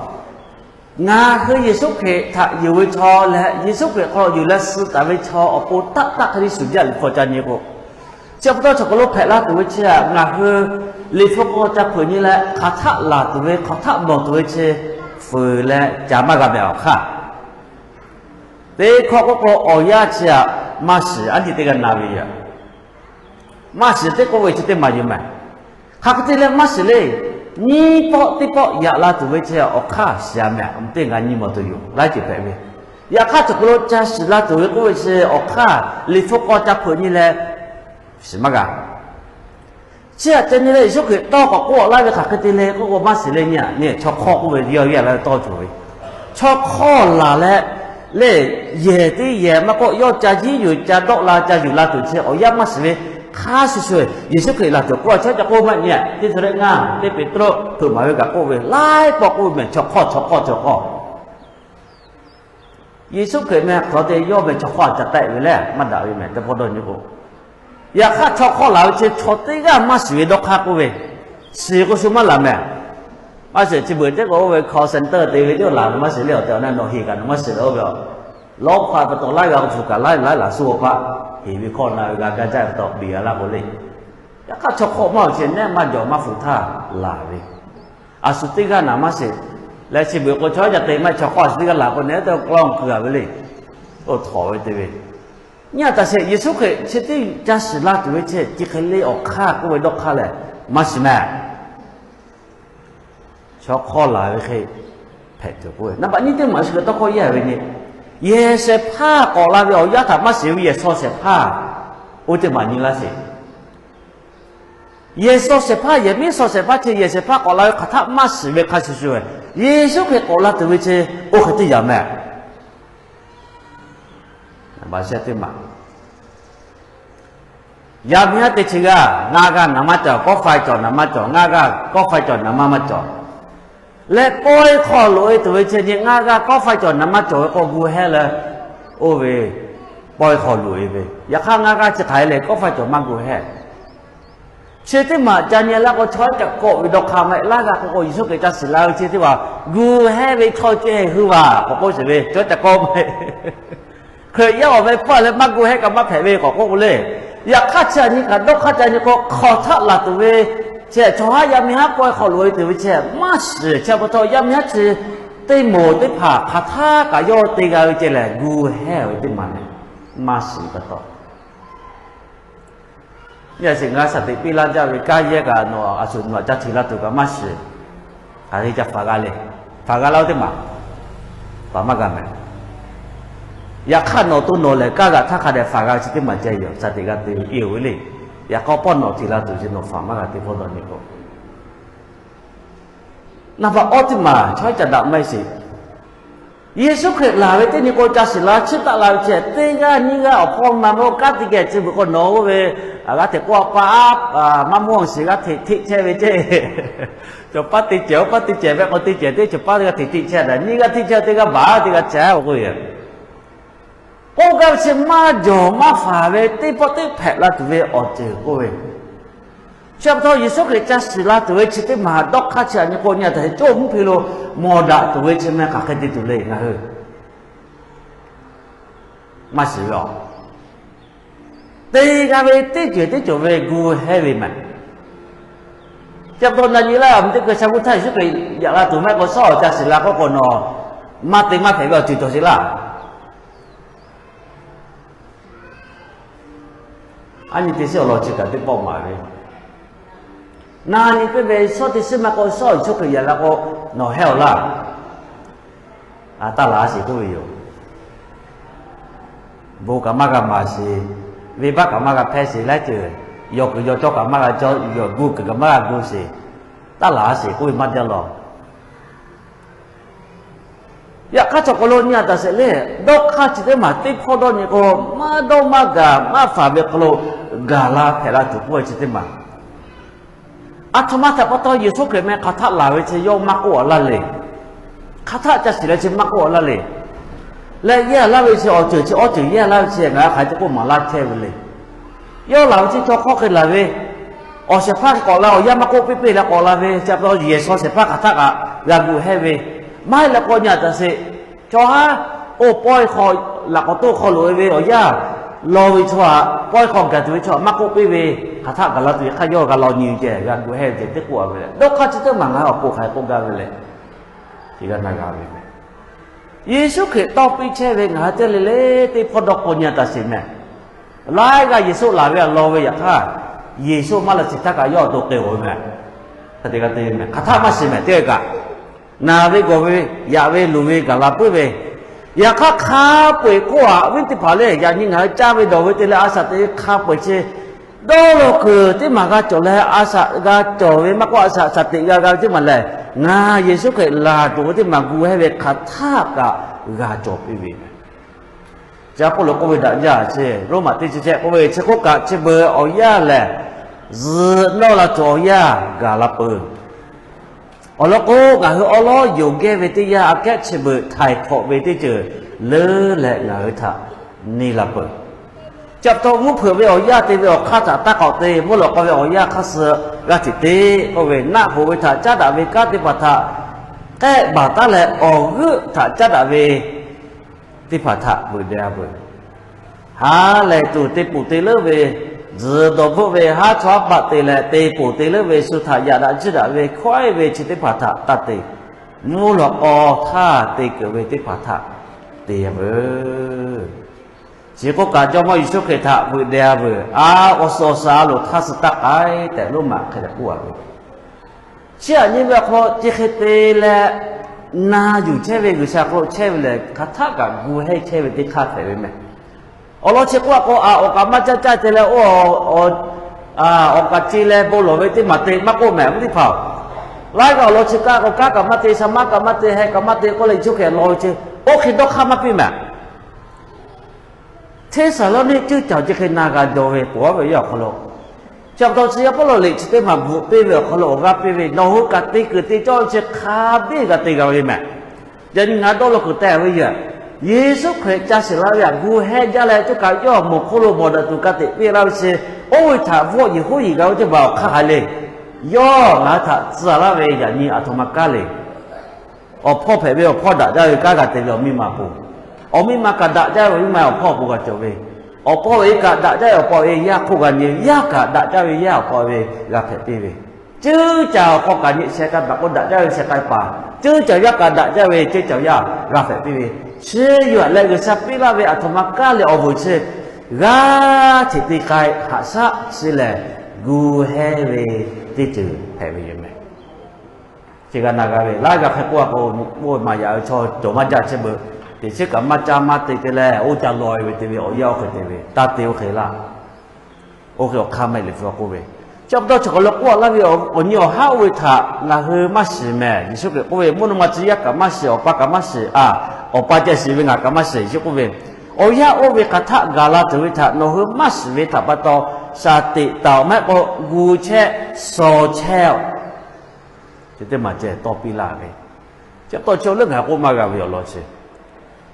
ngaˬ hui Yeˍsuˆ Hkriꞈ htaꞈ yuˬ ve chaw leh Yeˍsuˆ Hkriꞈ hk'aw yuˬ leh suh taˍ ve chaw awˬ pon taˆ taˆ hk'e le shuˍ jaˇ liꞈ hpu ca nyi k'o, chi pa taw chaw hk'aw lo hpehꞈ la tuˬ ve chi htaꞈ ngaˬ hui liꞈ hpu k'aw ca hpeuꞈ nyi leh hk'aˬ htaˆ laˬ tuˬ ve, hk'aˬ htaˆ mawˬ tuˬ ve chi fuiˍ leh ca maˇ g'a mehˍ awˬ hk'aˇ. Teˇ hkawˇ k'oˆ k'o, awˬ yanˇ chi htaꞈ maˇ shiˍ, a nyi teˇ g'aˇ na ve yoˬ. Maˇ shiˍ teˇ k'oˆ ve chi teˇ maˬ yoˬ mehˍ. Hk'aˬ hk'e te leh maˇ shiˍ le. Nyiˇ pawˆ teˇ pawˆ yaꞈ la tuˬ ve chi awˬ hk'aˇ shiˍ a mehˍ, teˇ g'aˇ nyi mawˬ tuˬ yoˬ laiˉ ceuˬ hpehꞈ ve. Yaꞈ hk'aˇ, chaw hk'aw lo ca shiˍ la tuˬ ve k'oˆ ve chi awˬ hk'aˇ liꞈ hpu k'aw ca hpeuꞈ nyi leh shiˍ maˇ g'a. Chi htaꞈ ca nyi leh Yeˍsuˆ Hkriꞈ tawˇ k'awꞈ k'oˆ laˇ ve hk'aˬ hk'e te le k'oˆ k'o, maˇ shiˍ le nyi a nyi, chaw hk'awˇ k'oˆ ve yawˇ yehˬ la ve tawˇ cawˬ ve. Chaw hk'awˇ laˬ leh le, yehˬ teˇ yehˬ maˇ k'oˆ, yawˇ ca jiˇ yuˬ ca dawˆ la ca yuˬ la tuˬ chi awˬ yanˇ maˇ shiˍ ve. Hk'a shuˍ shuˍ Yeˍsuˆ Hkriꞈ laˬ tuˬ k'oˆ a chaw ca k'oˆ maˇ nyi a, teˇ ceuˬ leh ngaˬ teˇ Peˍtruˆ hpeuꞈ maˍ ve kaꞈ k'oˆ ve, laiˉ pawˆ k'oˆ ve mehˍ, chaw hk'awˇ, chaw hk'awˇ, chaw hk'awˇ. Yeˍsuˆ Hkriꞈ meh hk'aˬ hk'e te yawˇ meh chaw hk'awˇ ca tehˆ ve lehˬ maˇ daꞈ ve mehˍ, teˇ pawˆ dawˇ nyi k'o. Yaꞈ hk'aˇ, chaw hk'awˇ laˬ ve chi chaw teˇ g'aˇ maˇ shiˍ ve dawˇ hk'aˇ k'oˆ ve, shiˍ k'o shu maˇ laˬ mehˍ. Maˇ shiˍ chi beuꞈ teˇ k'o oˇ ve call center te ve teˇ laˬ ve maˇ shiˍ le, awˬ tehˬ awˬ na nawˬ heˍ kaꞈ nawˬ maˇ shiˍ le oˇ ve a. Lawˇ hpaˆ pa taw laiˉ g'a k'o shu kaꞈ laiˉ laiˉ laˬ suh awˬ paˆ, heˍ ve hkawˇ na ve g'a gaˇ jaˇ pa taw beˬ g'a laˇ k'o le. Yaꞈ hk'aˇ, chaw hk'awˇ maˇ awˬ ceh nehˉ maˇ jawˬ maˇ hpu htaˇ laˬ ve. A shu teˇ g'aˇ naˍ maˇ shiˍ leh chi beuꞈ k'o chaw yaˇ ca te maˇ chaw hk'awˇ a shu teˇ g'aˇ laˬ k'o nehˉ teˇ k'aw kuiˬ a ve le. Oˇ htawꞈ ve te ve, nyi a taꞈ sheˍ Yeˍsuˆ Hkriꞈ chi teˇ ca shiˍ la tuˬ ve chi chi hk'e le awˬ hk'aˇ k'oˆ ve dawˇ hk'aˇ lehˬ, maˇ shiˍ mehˍ. Chaw hk'awˇ laˬ ve hk'e hpehꞈ tuˬ k'oˆ ve, naˍ baꞈ nyiˇ teˇ maˬ shu ve tawˇ hkawˇ yaˇ ve nyi. Yehˬ shehˍ hpaˇ k'awꞈ la ve awˬ yanˇ htaꞈ maˇ shiˍ ve yehˬ shaw shehˍ hpaˇ, oˇ teˇ maˬ nyi laˇ sheˍ. Yehˬ shaw shehˍ hpaˇ, yehˬ miˉ shaw shehˍ hpaˇ chi yehˬ shehˍ hpaˇ k'awꞈ la ve hk'aˬ htaˆ maˇ shiˍ ve hk'a shuˍ shuˍ, Yeˍsuˆ Hkriꞈ k'awꞈ la tuˬ ve chi oˇ hk'e teˇ yanˇ mehˍ. Baˬ shehˍ teˇ maˬ, yaˇ miˇ haˉ teˇ chi g'aˇ ngaˇ g'aˇ naˍ maˇ cawˬ, kawˆ faiˇ cawˬ naˍ maˇ cawˬ, ngaˇ g'aˇ kawˆ faiˇ cawˬ naˍ maˇ maˇ cawˬ leh, pawehˇ hk'aw loꞈ e tuˬ ve chi nyi ngaˇ g'aˇ kawˆ faiˇ cawˬ naˍ maˇ cawˬ ve k'o gu hehˇ leh, oˇ ve pawehˇ hk'aw loꞈ e ve. Yaꞈ hk'aˇ, ngaˇ g'aˇ chi hk'aˬ hk'e leh kawˆ faiˇ cawˬ maˇ gu hehˇ. Chi teˇ maˬ ca nyi laˇ k'o, chaw yaˇ ca kawˆ ve dawˇ hk'aˇ maˇ heˆ. Laiˉ g'aˇ k'oˆ k'o, Yeˍsuˆ Hkriꞈ ca shiˍ la ve chi teˇ maˬ gu hehˇ ve chaw ceh hui vaˬ k'awꞈ k'oˆ sheˍ ve, chaw yaˇ ca kawˆ maˇ heˆ. Hkriꞈ yaˇ awˬ meh hpfuhˇ leh maˇ gu hehˇ kaꞈ maˇ hpehꞈ ve k'awꞈ k'oˆ k'o le. Yaꞈ hk'aˇ, chi htaꞈ nyi kaꞈ dawˇ hk'aˇ ca nyi k'o, hk'aˬ htaˆ laˬ tuˬ ve chi chaw haˉ yaˇ miˇ haˉ pawehˇ hk'aw loꞈ e tuˬ ve chi maˇ shiˍ. Chi pa taw yaˇ miˇ haˉ chi teˇ moˍ teˇ hpaˍ hk'aˬ htaˆ kaꞈ yawˇ te g'a ve ceh lehˬ, gu hehˇ ve teˇ maˬ lehˬ, maˇ shiˍ pa taw. Nyi a sheˍ, ngaˬ shaˍ teꞈ piˇ laˇ jaˇ ve kanˉ yehˇ kaꞈ nawˬ a shuˍ nawˬ htaꞈ ca hteꞈ la tuˬ kaꞈ maˇ shiˍ. Hk'aˬ hk'e ca faˍ g'a le. Faˍ g'a laˇ oˇ teˇ maˬ, faˍ maˇ g'a mehˍ. Yaꞈ hk'aˇ, nawˬ to nawˬ lehˬ kanˉ g'aꞈ htaˇ hk'a dehꞈ faˍ g'a ve chi teˇ maˬ ceh yoˬ. Shaˍ teꞈ g'a te ve e oˬ ve le. Yaꞈ k'aw pawˆ nawˬ hteꞈ la tuˬ chi nawˬ faˍ maˇ g'a teˇ pawˆ dawˇ nyi k'o, naˍ baꞈ awˇ teˇ maˬ chaw ca daꞈ maˇ heˆ sheˍ. Yeˍsuˆ Hkriꞈ laˬ ve teˇ nyi k'o, ca shiˍ la chiˇ taˆ la ve ceh, teˇ g'aˇ nyiˇ g'aˇ awˬ hpawˇ ma mawˇ kanˉ te geh chi beuꞈ k'o nawˬ oˇ ve g'aˇ hteꞈ k'oˆ a pa, maˇ mawˇ shiˍ g'aˇ hteꞈ hteꞈ chehˇ ve ceh, cawˬ paˇ te cehˬ oˇ paˇ te cehˬ ve k'o te cehˬ teˇ cawˬ paˇ teˇ g'aˇ hteꞈ hteꞈ chehˇ daꞈ, nyiˇ g'aˇ hteꞈ chehˇ teˇ g'aˇ baˬ teˇ g'aˇ chehˇ k'oˆ k'o e k'oˆ gaˇ ve chi maˇ jawˬ maˇ faˍ ve teˇ pawˆ teˇ hpehꞈ la tuˬ ve awˬ ceuˬ k'oˆ ve. Chi pa taw Yeˍsuˆ Hkriꞈ ca shiˍ la tuˬ ve chi teˇ maˬ dawˇ hk'aˇ chi htaꞈ nyi k'o, nyi a taꞈ heˆ, coˇ mvuhˇ hpe lo mawˬ daꞈ tuˬ ve chi meh hk'aˬ hk'e te tuˬ le ngaˬ hui maˇ shiˍ ve a. Te g'a ve teˇ ceuˬ teˇ cawˬ ve gu hehˇ ve mehˍ. Chi pa taw na nyi laˇ, teˇ keu sha vuˇ htaˇ Yeˍsuˆ Hkriꞈ yaꞈ la tuˬ maˇ heˆ k'o, shawˉ awˬ ca shiˍ la k'oˆ k'o nawˬ maˇ te maˇ hpehꞈ ve awˬ ceuˬ cawˬ sheˍ laˇ. A nyi teˇ shiˉ awˬ lawn chi kaꞈ teˇ pawˆ maˍ ve, na nyi teˇ ve shawˉ teˇ shiˉ maˇ k'o, shawˉ awˬ Yeˍsuˆ Hkriꞈ yaꞈ la k'o, nawˬ hehˇ awˬ laˇ. A, taˇ laˬ sheˍ k'oˆ ve yoˬ. Bon kaꞈ maˇ g'a maˍ sheˍ, venˇbaˆ kaꞈ maˇ g'a hpehˇ sheˍ laiˉ ceuˬ, yawˬ kuiˬ yawˬ cawˇ kaꞈ maˇ g'a cawˇ, yawˬ gu kuiˬ kaꞈ maˇ g'a gu sheˍ, taˇ laˬ sheˍ k'oˆ ve maˇ jaˇ lawˬ. Yaꞈ hk'aˇ, chaw hk'aw lo nyi a taꞈ sheˍ le, dawˇ hk'aˇ chi teˇ maˬ teˇ hpawˇ dawˇ nyi k'o, maˇ dawˇ maˇ gaˬ maˇ faˍ ve hk'aw lo gaˬ la hpehꞈ la tuˬ k'oˆ ve chi teˇ maˬ. Aˬ htoꞈ ma htaꞈ pa taw Yeˍsuˆ Hkriꞈ meh hk'aˬ htaˆ laˬ ve chi yawˇ maˇ k'oˆ a laˇ le. Hk'aˬ htaˆ ca shiˍ leh chi maˇ k'oˆ a laˇ le. leh yehˇ laˇ ve chi awˬ ceuˬ chi awˇ ceuˬ yehˇ laˇ ve chi ngaˬ hui hk'aˬ hk'e te k'oˆ maˍ laˇ chehˇ ve le. Yawˇ laˬ ve chi chaw hk'awˇ hk'e laˬ ve, awˬ shehˍ hpaˇ hk'e k'awꞈ la awˬ yanˇ maˇ k'oˆ piˇ piˇ leh k'awꞈ la ve, chi pa taw yehˬ shaw shehˍ hpaˇ hk'aˬ htaˆ kaꞈ g'a gu hehˇ ve, maˇ heˆ leh k'awꞈ nyi taˍ sheˍ. Chaw haˉ oˇ pawehˇ hk'aw laꞈ k'awꞈ toˆ hk'aw loꞈ e ve awˬ yanˇ law ve chaw htaꞈ, pawehˇ hk'aw gaˬ tuˬ ve chaw htaꞈ maˇ k'oˆ piˇ ve, hk'aˬ htaˆ gaˬ la tuˬ ve hk'aˇ yawˇ g'a law nyi ve ceh g'a gu hehˇ ve ceh teˇ k'oˆ a ve leh, dawˇ hk'aˇ chi teˇ maˬ ngaˬ hui awˬ pon hk'aˬ hk'e k'oˆ gaˇ ve le. Chi g'a na g'a ve meh. Yeˍsuˆ Hkriꞈ tawˇ piˇ chehˇ ve ngaˬ hui teˇ le le teˇ hpawˇ dawˇ k'awꞈ nyi taˍ sheˍ meh. Laiˉ g'aˇ Yeˍsuˆ laˬ ve htaꞈ law ve yaꞈ hk'aˇ, Yeˍsuˆ maˇ laˬ chi htaˇ kaꞈ yawˇ awˬ to k'ai-oˬ ve meh. Hk'e te g'a te ve meh, hk'aˬ htaˆ maˇ shiˍ meh teˇ g'aˇ kaꞈ. Naˬ ve gawˬ ve, yaꞈ ve luˬ ve gaˬ la puiˉ ve, yaꞈ hk'aˇ hk'a peu-eˬ k'oˆ aꞈ viˉ teˇ hpaˍ le, yaꞈ nyi ngaˬ hui caˇ ve dawˬ ve te leh a shaꞈ teꞈ ve hk'a peu-eˬ chi dawˇ law kuiˬ teˇ maˬ g'a cawˬ leh, a shaꞈ g'a cawˬ ve maˇ k'oˆ, a shaꞈ shaˍ teꞈ g'a g'a ve teˇ maˬ lehˬ, ngaˬ Yeˍsuˆ Hkriꞈ laˬ tuˬ ve teˇ maˬ gu hehˇ ve hk'aˬ htaˆ kaꞈ g'a cawˬ piˇ ve meh. Chi a pawˆ lo k'oˆ ve daꞈ jaˇ chi, Roˉmaꞈ teˇ chi chehˇ k'oˆ ve, chi hk'oˆ kaꞈ chi beuꞈ awˬ yanˇ lehˬ, zuhꞈ nawˇ la tuˬ awˬ yanˇ gaˬ la peuˬ. Awˬ lawn k'o, ngaˬ hui awˉ lawˉ yonˍ gehˇ ve teˇ yanˇ aꞈ kehˉ chi beuꞈ htaiˍ hk'awꞈ ve teˇ ceuˬ leuˉ leh ngaˬ hui htaꞈ neˇ la peuˬ. Chi pa taw mvuhˇ hpeuꞈ ve awˬ yanˇ te ve awˬ hk'aˇ htaꞈ taˇ k'awꞈ te, mvuhˇ lawꞈ k'aw ve awˬ yanˇ hk'aˇ suh g'aˇ hteꞈ te k'oˆ ve, naˆ hoꞈ ve htaꞈ caˉ daꞈ ve kanˉ teˇ hpaˍ htaꞈ k'ehˆ baˬ taˉ leh, awˬ g'euˆ htaꞈ caˉ daꞈ ve teˇ hpaˍ htaꞈ veuꞈ deh-a veuˬ. Ha lehˬ tuˬ te ponˬ te leuˉ ve, tzuhˬ dawˬ bvuhˆ ve haˉ chaw haˉ paˆ te leh te ponˬ te leuˉ ve, shu htaꞈ yaꞈ daꞈ jiˇ daꞈ ve hkawehˉ ve chi teˇ hpaˍ htaꞈ taˇ te. Mvuhˇ lawꞈ k'aw htaˇ te keunˍ ve teˇ hpaˍ htaꞈ te-a veuˬ. Chi k'oˆ kaꞈ Jawˇmawˇ Yeˍsuˆ Hkriꞈ htaꞈ veuꞈ deh-a veuˬ. A, awˬ suhˍ awˬ shaˍ a loˍ htaˇ suh taˇ k'ai tehꞈ Roˉmaꞈ hk'e leh k'oˆ-a ve. Chi aꞈ nyi ve awˬ hk'aw lo chi hk'e te leh na yuˬ chehˇ ve G'uiˬsha hk'aw lo chehˇ ve lehˬ, hk'aˬ htaˆ kaꞈ gu hehˇ chehˇ ve teˇ hk'aˇ hpehꞈ ve meh. Awˬ lawn chi k'oˆ a k'o, a, awˬ kaꞈ maˇ caˇ caˇ te leh oˇ, awˬ kaꞈ ce leh bon lawˬ ve teˇ maˬ te maˇ k'oˆ meh, awˬ viˉ teˇ hpaˍ-oˬ. Laiˉ g'aˇ awˬ lawn chi kaꞈ k'o, kanˉ kaꞈ maˇ te, shaˍ maˇ kaꞈ maˇ te, heh kaꞈ maˇ te k'oˆ leh Yeˍsuˆ Hkriꞈ law ve chi, oˇ hk'e dawˇ hk'aˇ maˇ piˇ meh. Hteˇsaˍlawˇniˆ ceuˇ caˬ chi hk'e na g'a jaw ve k'oˍ ve yaˇ awˬ hk'aw lo, chi pa taw chi yaˇ Pawˇluꞈ liꞈ chi teˇ maˬ bvuhꞈ piˇ ve awˬ hk'aw lo awˬ g'aˇ piˇ ve, nawˬ hui kaꞈ te kuiˬ te cawˇ ve chi hk'a biˇ g'a te g'a ve meh. Yaꞈ nyi ngaˬ dawˇ law kuiˬ teh ve yoˬ. Yeˍsuˆ Hkriꞈ ca shiˍ la ve htaꞈ gu hehˇ jaˇ leh, coˇ kaꞈ yawˇ awˬ moˍ hk'oˆ lo bawˬ daꞈ tuˬ ka tiꞈ piˇ laˇ ve chi, oˇ ve htaꞈ vawˆ yeˬ hoˉ yeˬ g'a ve teˇ hpaˍ awˬ hk'aˇ hk'aˬ le. Yawˇ ngaˬ hui htaꞈ tcuh laˇ ve yaꞈ nyi aˬ htoꞈ ma kaˉ le. Awˬ hpawˇ hpehꞈ ve awˬ hpawˇ daꞈ jaˇ ve kanˉ g'a te ve awˬ miˇ ma pon, awˬ miˇ ma kaꞈ daꞈ jaˇ ve awˬ miˇ ma awˬ hpawˇ awˬ pon g'a cawˬ ve, awˬ pa awˬ e kaꞈ daꞈ jaˇ ve awˬ pa awˬ e yaˇ hk'oˆ g'a nyi ve, yaˇ kaꞈ daꞈ jaˇ ve yaˇ awˬ pa awˬ e g'a hpehꞈ piˇ ve, ceuˇ caˬ awˬ hk'aw kaꞈ nyi sheh k'ai baˬ k'o daꞈ jaˇ ve sheh k'ai paˍ, ceuˇ caˬ yaˇ kaꞈ daꞈ jaˇ ve ceuˇ caˬ yaˇ g'a hpehꞈ piˇ ve, chi yoˬ leh G'uiˬsha piˇ laˇ ve aˬ htoꞈ ma kaˉ leh awˬ vuiˬ chi g'aˇ hteꞈ te k'ai haꞈ shaˉ chi lehˬ, gu hehˇ ve teˇ ceuˬ hpehꞈ ve yoˬ meh. Chi g'a na g'a ve laiˉ g'a hk'e k'oˆ a k'o, oˇ maꞈ yaꞈ ve chaw cawˬ maˇ jaˇ chehˇ beuꞈ, teꞈ chiˉ kaꞈ maˇ caˇ maˇ te te leh oˇ ca law e ve te ve awˬ yanˇ oˇ hk'e te ve taˇ te oˇ hk'e laˇ. Oˇ hk'e awˬ hk'aˇ maˇ heˆ leh hpu k'oˆ ve, chi pa taw chi hk'aw lo k'oˆ laˇ ve awˬ nyi awˬ haˉ oˇ ve htaꞈ ngaˬ hui maˇ shiˍ meh. Yeˍsuˆ Hkriꞈ k'oˆ ve, mvuhˇ naw ma tcuh yaˇ kaꞈ maˇ shiˍ, awˬ pa kaꞈ maˇ shiˍ, a, awˬ pa ceh shiˍ ve ngaˬ kaꞈ maˇ shiˍ chi k'oˆ ve, awˬ yanˇ oˇ ve hk'aˬ htaˆ gaˬ la tuˬ ve htaꞈ nawˬ hui maˇ shiˍ ve htaꞈ pa taw, shaˍ teꞈ taˍ-oꞈ maˇ heˆ k'o gu chehˇ shawˍ chehˇ-oꞈ. Chi teˇ maˬ ceh tawˇ piˇ laˇ ve, chi pa taw chaw leuˉ ngaˬ k'oˆ maˇ g'a ve awˬ lawn chi.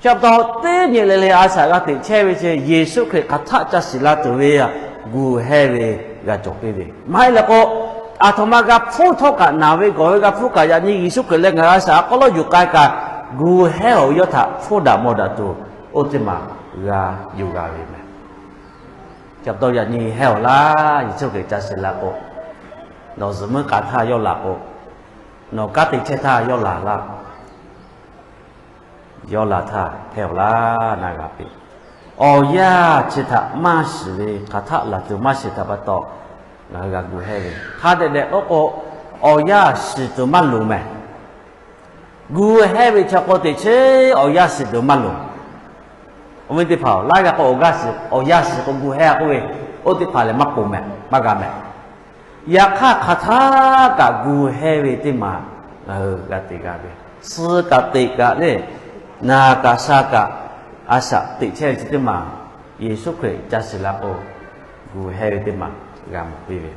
Chi pa taw teˇ nyi le le a shaꞈ g'a teꞈ chehˇ ve chi Yeˍsuˆ Hkriꞈ hk'aˬ htaˆ ca shiˍ la tuˬ ve gu hehˇ ve g'a cawˬ piˇ ve, maˇ heˆ leh k'o, aˬ htoꞈ ma g'a hpfuhˇ htawˇ kaꞈ naˬ ve gawˬ ve g'a hpuˇ kaꞈ yaꞈ nyi Yeˍsuˆ Hkriꞈ leh ngaˬ hui a shaꞈ a k'aw lawˇ yuˬ k'ai kaꞈ, gu hehˇ awˬ yawˇ htaꞈ hpfuhˇ daꞈ mawˬ daꞈ tuˬ, oˇ teˇ maˬ g'a yuˬ g'a ve meh. Chi pa taw yaꞈ nyi hehˇ awˬ laˇ, Yeˍsuˆ Hkriꞈ ca shiˍ la k'o, nawˬ zuhꞈ muiˉ k'a htaˇ yawˇ laˬ k'o, nawˬ kanˉ te chehˇ htaˇ yawˇ laˬ laˇ. Yawˇ laˬ htaˇ hehˇ awˬ laˇ na g'a piˇ. Awˬ yanˇ chi htaꞈ maˇ shiˍ ve, hk'aˬ htaˆ laˬ tuˬ maˇ shiˍ htaꞈ pa taw, ngaˬ hui g'a gu hehˇ ve hk'a dehꞈ dehꞈ k'oˆ k'o, awˬ yanˇ shiˍ tuˬ maˇ loˍ meh. Gu hehˇ ve chi k'o teꞈ chiˉ awˬ yanˇ shiˍ tuˬ maˇ loˍ. Awˬ viˉ teˇ hpaˍ-oˬ, laiˉ g'a k'o awˬ g'aˇ shiˍ, awˬ yanˇ shiˍ k'o gu hehˇ k'oˆ ve, oˇ teˇ hpaˍ lehˬ maˇ k'oˆ meh, maˇ g'a meh. Yaꞈ hk'aˇ hk'aˬ htaˆ kaꞈ gu hehˇ ve teˇ maˬ ngaˬ hui g'a te g'a ve, suh kaꞈ teꞈ kaꞈ le, naˬ kaꞈ sha kaꞈ, a shaꞈ teꞈ chehˇ ve chi teˇ maˬ, Yeˍsuˆ Hkriꞈ ca shiˍ la k'o, gu hehˇ ve teˇ maˬ g'a mawˬ piˇ ve.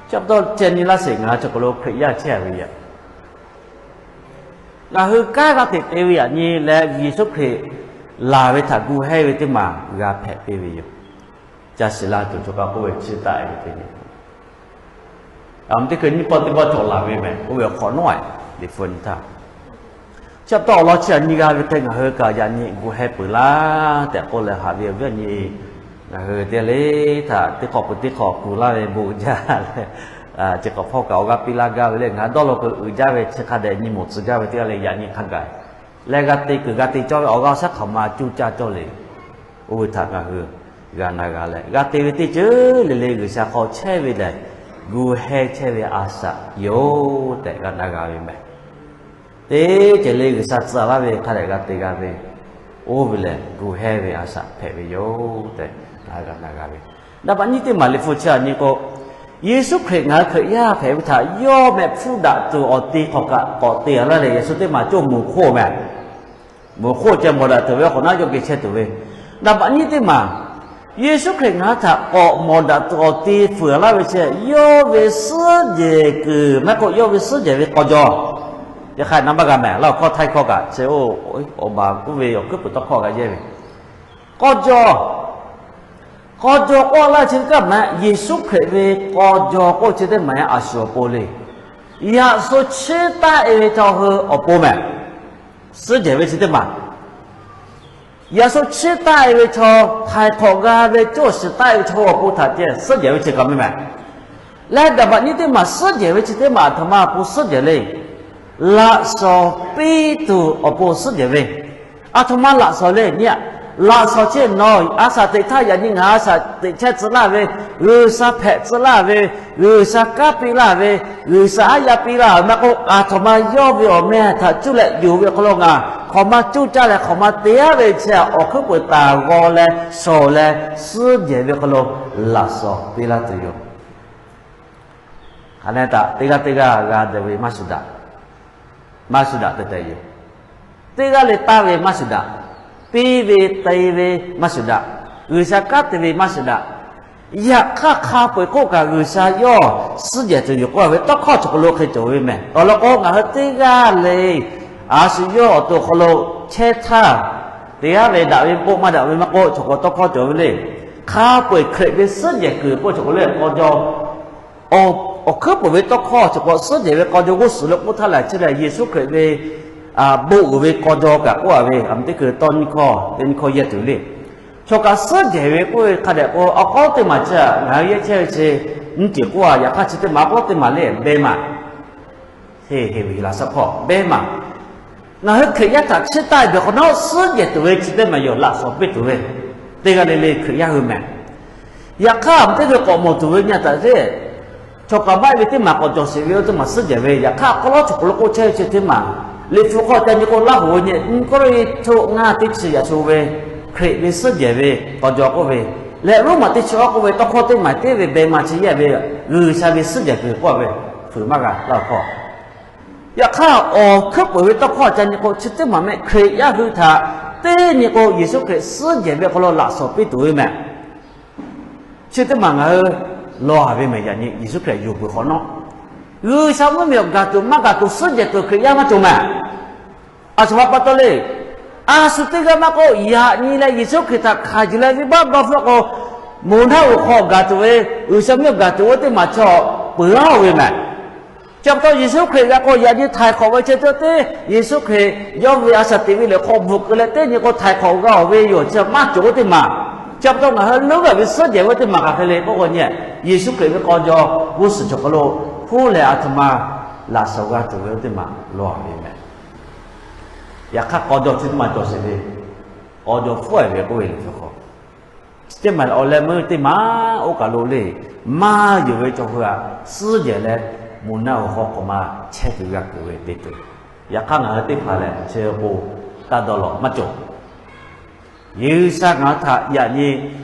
Chi pa taw ceh nyi laˇ sheˍ, ngaˬ hui chi hk'aw lo Hkriꞈ yaˇ chehˇ ve yaꞈ ngaˬ hui kanˉ g'a teꞈ te ve yaꞈ nyi leh Yeˍsuˆ Hkriꞈ laˬ ve htaꞈ gu hehˇ ve teˇ maˬ g'a hpehꞈ piˇ ve yoˬ. Caˇ shiˍ laˇ tuˬ chaw kaꞈ k'oˆ ve, chi taˆ e ve teˇ nyi, a, teˇ hkui nyiˇ pawˆ teˇ pawˆ cawˬ laˬ ve mehˬ k'oˆ ve hk'awꞈ nawˉ a, Liꞈ hpu nyi htaˇ, chi pa taw awˬ lawn chi aꞈ nyi g'a ve hk'e ngaˬ hui kaꞈ yaꞈ nyi gu hehˇ peuˬ laˇ tehꞈ k'oˆ leh haꞈ ve awˬ viˉ awˬ nyi, ngaˬ hui teˇ g'aˇ le htaꞈ teˇ hk'awꞈ peuˬ teˇ hk'awꞈ kuˬ laˇ ve bon uiˍ jaˇ leh, chi hk'awꞈ hpawˇ kaꞈ awˬ g'aˇ piˇ laˇ gaˇ ve le, ngaˬ hui dawˇ law keu uiˍ jaˇ ve chi hk'a dehꞈ nyi mawˬ tcuh gaˇ ve teˇ g'aˇ le, yaꞈ nyi hk'a gaˬ leh g'a te kuiˬ g'a te cawˇ ve awˬ g'aˇ awˬ shaˉ hk'aˬ ma cuˇ caˇ cawˇ le. Oˇ ve htaꞈ ngaˬ hui g'a na g'a leh, g'a te ve teˇ ceuˬ le le G'uiˬsha hk'aw chehˇ ve lehˬ, gu hehˇ chehˇ ve a shaꞈ yoˬ tehꞈ g'a na g'a ve mehˬ. Teˇ ceuˬ le G'uiˬsha tcuh laˇ ve hk'a dehꞈ g'a te g'a ve, oˇ ve lehˬ gu hehˇ ve a shaꞈ hpehꞈ ve yoˬ tehꞈ g'a na g'a ve. Daꞈ paˍ nyiˇ teˇ maˬ Liꞈ hpu chi aꞈ nyi k'o, Yeˍsuˆ Hkriꞈ ngaˬ hui Hkriꞈ yaˇ hpehꞈ ve htaꞈ yawˇ mehˆ hpfuhˇ daꞈ tuˬ awˬ te hk'awꞈ kaꞈ k'awꞈ te a laˇ leh, yaꞈ shu teˇ maˬ cawˇ moˍ hk'oˆ mehˬ. Moˍ hk'oˆ ceh mawˬ daꞈ tuˬ ve awˬ hk'awꞈ nawˉ yawˇ geh chehˇ tuˬ ve. Daꞈ paˍ nyiˇ teˇ maˬ, Yeˍsuˆ Hkriꞈ ngaˬ hui htaꞈ k'awꞈ mawˬ daꞈ tuˬ awˬ te fuiˍ a laˇ ve chi, yawˇ ve suhˉ jehˬ kuiˬ maˇ k'oˆ, yawˇ ve suhˉ jehˬ ve k'aw jaw. Yaꞈ hk'aˇ na maˇ g'a mehˬ, laˇ awˬ hkawˇ htaiˇ hkawˇ kaꞈ chi oˇ, oˇ baˬ k'oˆ ve awˬ hkuiˉ puiˍ tawˇ hkawˇ g'a yehˇ ve k'aw jaw. K'aw jaw k'oˆ laˇ chi teˇ maˬ, Yeˍsuˆ Hkriꞈ ve k'aw jaw k'oˆ chi teˇ maˬ a shu awˬ pon le. Yaꞈ shu chiˇ taˆ e ve chaw hui awˬ pon mehˬ. Suhˉ jehˬ ve chi teˇ maˬ, yaꞈ shu chiˇ taˆ e ve chaw, htaiˍ hk'awꞈ g'a ve cawˇ shiˍ taˆ e ve chaw awˬ pon htaꞈ ceh suhˉ jehˬ ve chi kaꞈ mehˬ. Leh daꞈ paˍ nyiˇ teˇ maˬ suhˉ jehˬ ve chi teˇ maˬ aˬ htoꞈ ma awˬ pon suhˉ jehˬ le. Laꞈ shawnˍ piˇ tuˬ awˬ pon suhˉ jehˬ ve. Aˬ htoꞈ ma laꞈ shawnˍ le nyi a. Laꞈ shawnˍ chi nawˬ a shaꞈ teꞈ htaˇ yaꞈ nyi ngaˬ a shaꞈ teꞈ chehˇ tcuh laˇ ve, G'uiˬsha hpehꞈ tcuh laˇ ve, G'uiˬsha kanˉ piˇ laˇ ve, G'uiˬsha haˉ yaˇ piˇ laˇ ve maˇ k'oˆ, aˬ htoꞈ ma yawˇ ve awˬ meh htaꞈ cuˇ leh yonˍ ve awˬ hk'aw lo ngaˬ hk'awꞈ ma cuˇ caˇ leh hk'awꞈ ma te a ve chi awˬ hkuiˉ puiˍ taˍ g'aw leh shawˍ leh suhˉ jehˬ ve hk'aw lo laꞈ shawnˍ piˇ laˇ tuˬ yoˬ. Hk'aˬ lehˬ htaꞈ teˇ g'aˇ teˇ g'aˇ g'a dehꞈ ve maˇ shuˍ daꞈ, maˇ shuˍ daꞈ tehꞈ tehꞈ yoˬ. Teˇ g'aˇ le taˇ ve maˇ shuˍ daꞈ, piˇ ve te ve maˇ shuˍ daꞈ, G'uiˬsha kanˉ te ve maˇ shuˍ daꞈ. Yaꞈ hk'aˇ hk'a peu eˬ k'oˆ kaꞈ G'uiˬsha yawˇ suhˉ jehˬ tuˬ yoˬ k'oˆ ve tawˇ hkawˇ chi hk'aw lo hk'e cawˬ ve mehˬ. Awˬ lawn k'o ngaˬ hui teˇ g'aˇ le a shu yawˇ awˬ to hk'aw lo chehˇ htaˇ, teˇ g'aˇ le daꞈ ve k'oˆ maˇ daꞈ ve maˇ k'oˆ, chi hk'aw tawˇ hkawˇ cawˬ ve le. Hk'a peu eˬ Hkriꞈ ve suhˉ jehˬ kuiˬ k'oˆ chi hk'aw le k'aw jaw, awˬ hkuiˉ puiˍ ve tawˇ hkawˇ chi hk'aw suhˉ jehˬ ve k'aw jaw g'uˇ suhˍ lo k'oˆ htaˇ lehˬ, chi lehˬ Yeˍsuˆ Hkriꞈ ve bon uiˍ ve k'aw jaw kaꞈ k'oˆ a ve, a teˇ hkui tawˇ nyiˇ hkawˇ teˇ nyiˇ hkawˇ yehˇ tuˬ le. Chaw kaꞈ suhˉ jehˬ ve k'oˆ ve hk'a dehꞈ k'o, awˬ hk'aw teˇ maˬ chi ngaˬ hui yehˇ chehˇ ve chi nyiˇ ceuˬ k'oˆ a, yaꞈ hk'aˇ chi teˇ maˬ k'oˆ teˇ maˬ le, beh maˬ. Heˍ heˍ ve laꞈ shaˉ hkawˇ beh maˬ. Ngaˬ hui Hkriꞈ yaˇ htaꞈ chiˇ taˆ e peuˬ hk'awꞈ nawˉ suhˉ jehˬ tuˬ ve chi teˇ maˬ yoˬ, laꞈ shawnˍ piˇ tuˬ ve. Teˇ g'aˇ le le Hkriꞈ yaˇ hui mehˬ. Yaꞈ hk'aˇ teˇ g'aˇ k'awꞈ mawˬ tuˬ ve nyi a taꞈ te, chaw kaꞈ maˇ e ve teˇ maˬ k'awꞈ cawˬ sheˍ ve oˇ teˇ maˬ suhˉ jehˬ ve, yaꞈ hk'aˇ hk'aw lawˉ chaw hk'aw lo k'oˆ chehˇ ve chi teˇ maˬ, Liꞈ hpu hk'aw ca nyi k'o, Laˇ hoꞈ ve nyi, Kawˇrenˍhtuˆ ngaˇ teˇ chi yaꞈ sho ve Hkriꞈ ve suhˉ jehˬ ve k'aw jaw k'oˆ ve, leh Roˉmaꞈ teˇ chi awˉ k'oˆ ve tawˇ hkawˇ teˇ maˬ teˇ ve beh maˬ chi yehˇ ve, G'uiˬsha ve suhˉ jehˬ kuiˬ k'oˆ ve, fuiˍ maˇ g'a laˇ awˬ hkawˇ. Yaꞈ hk'aˇ awˬ hkuiˉ puiˍ ve tawˇ hkawˇ ca nyi k'o, chi teˇ maˬ mehˆ Hkriꞈ yaˇ hui htaꞈ teˇ nyi k'o, Yeˍsuˆ Hkriꞈ suhˉ jehˬ ve hk'aw lo laꞈ shawnˍ piˇ tuˬ ve mehˬ. Chi teˇ maˬ ngaˬ hui law a ve mehˬ, yaꞈ nyi Yeˍsuˆ Hkriꞈ yonˍ peuˬ hk'awꞈ nawˉ, G'uiˬsha mvuhˇmiˬ awˬ gaˬ tuˬ maˇ gaˬ tuˬ suhˉ jehˬ tuˬ Hkriꞈ yaˇ maˇ cawˬ mehˬ. Aˬ htoꞈ ma pa taw le. A shu teˇ g'aˇ maˇ k'oˆ, yaꞈ nyi leh Yeˍsuˆ Hkriꞈ htaꞈ hkanˍ yuˬ leh venˇbaˆ dawˇ hpfuhˆ k'o, moˬ naˆ hoꞈ hk'aw gaˬ tuˬ ve, G'uiˬsha mvuhˇmiˬ awˬ gaˬ tuˬ oˇ teˇ maˬ chaw peuˬ a ve mehˬ. Chi pa taw Yeˍsuˆ Hkriꞈ g'a k'o, yaꞈ nyi htaiˍ hk'awꞈ ve chi teˇ, Yeˍsuˆ Hkriꞈ yawˇ ve a shaꞈ teꞈ ve lehˬ hk'aw bvuhꞈ keu leh teˇ nyi k'o htaiˍ hk'awꞈ g'a oˬ ve yoˬ, chi maˇ cawˬ oˇ teˇ maˬ. Chi pa taw ngaˬ hui leuˉ gaˬ ve suhˉ jehˬ ve oˇ teˇ maˬ hk'aˬ hk'e le k'oˆ k'o nyi, Yeˍsuˆ Hkriꞈ ve k'aw jaw g'uˇ suhˍ chaw hk'aw lo hpuˇ leh aˬ htoꞈ ma laꞈ shawnˍ g'a tuˬ ve oˇ teˇ maˬ law a ve mehˬ. Yaꞈ hk'aˇ k'aw jaw chi teˇ maˬ cawˬ sheˍ ve, k'aw jaw hpuˇ a ve k'oˆ ve le, chi hk'aw chi teˇ maˬ awˬ leh meuˇ teˇ maˬ oˇ kaˬ lo le, maˇ yonˍ ve chaw hui a suhˉ jehˬ leh moˬ naˆ hoꞈ hk'aw k'awꞈ ma chehˇ tuˬ g'a kuˬ ve te tuˬ. Yaꞈ hk'aˇ ngaˬ hui teˇ hpaˍ lehˬ chi k'o taˇ dawˇ law maˇ cawˬ. G'uiˬsha ngaˬ hui htaꞈ yaꞈ nyi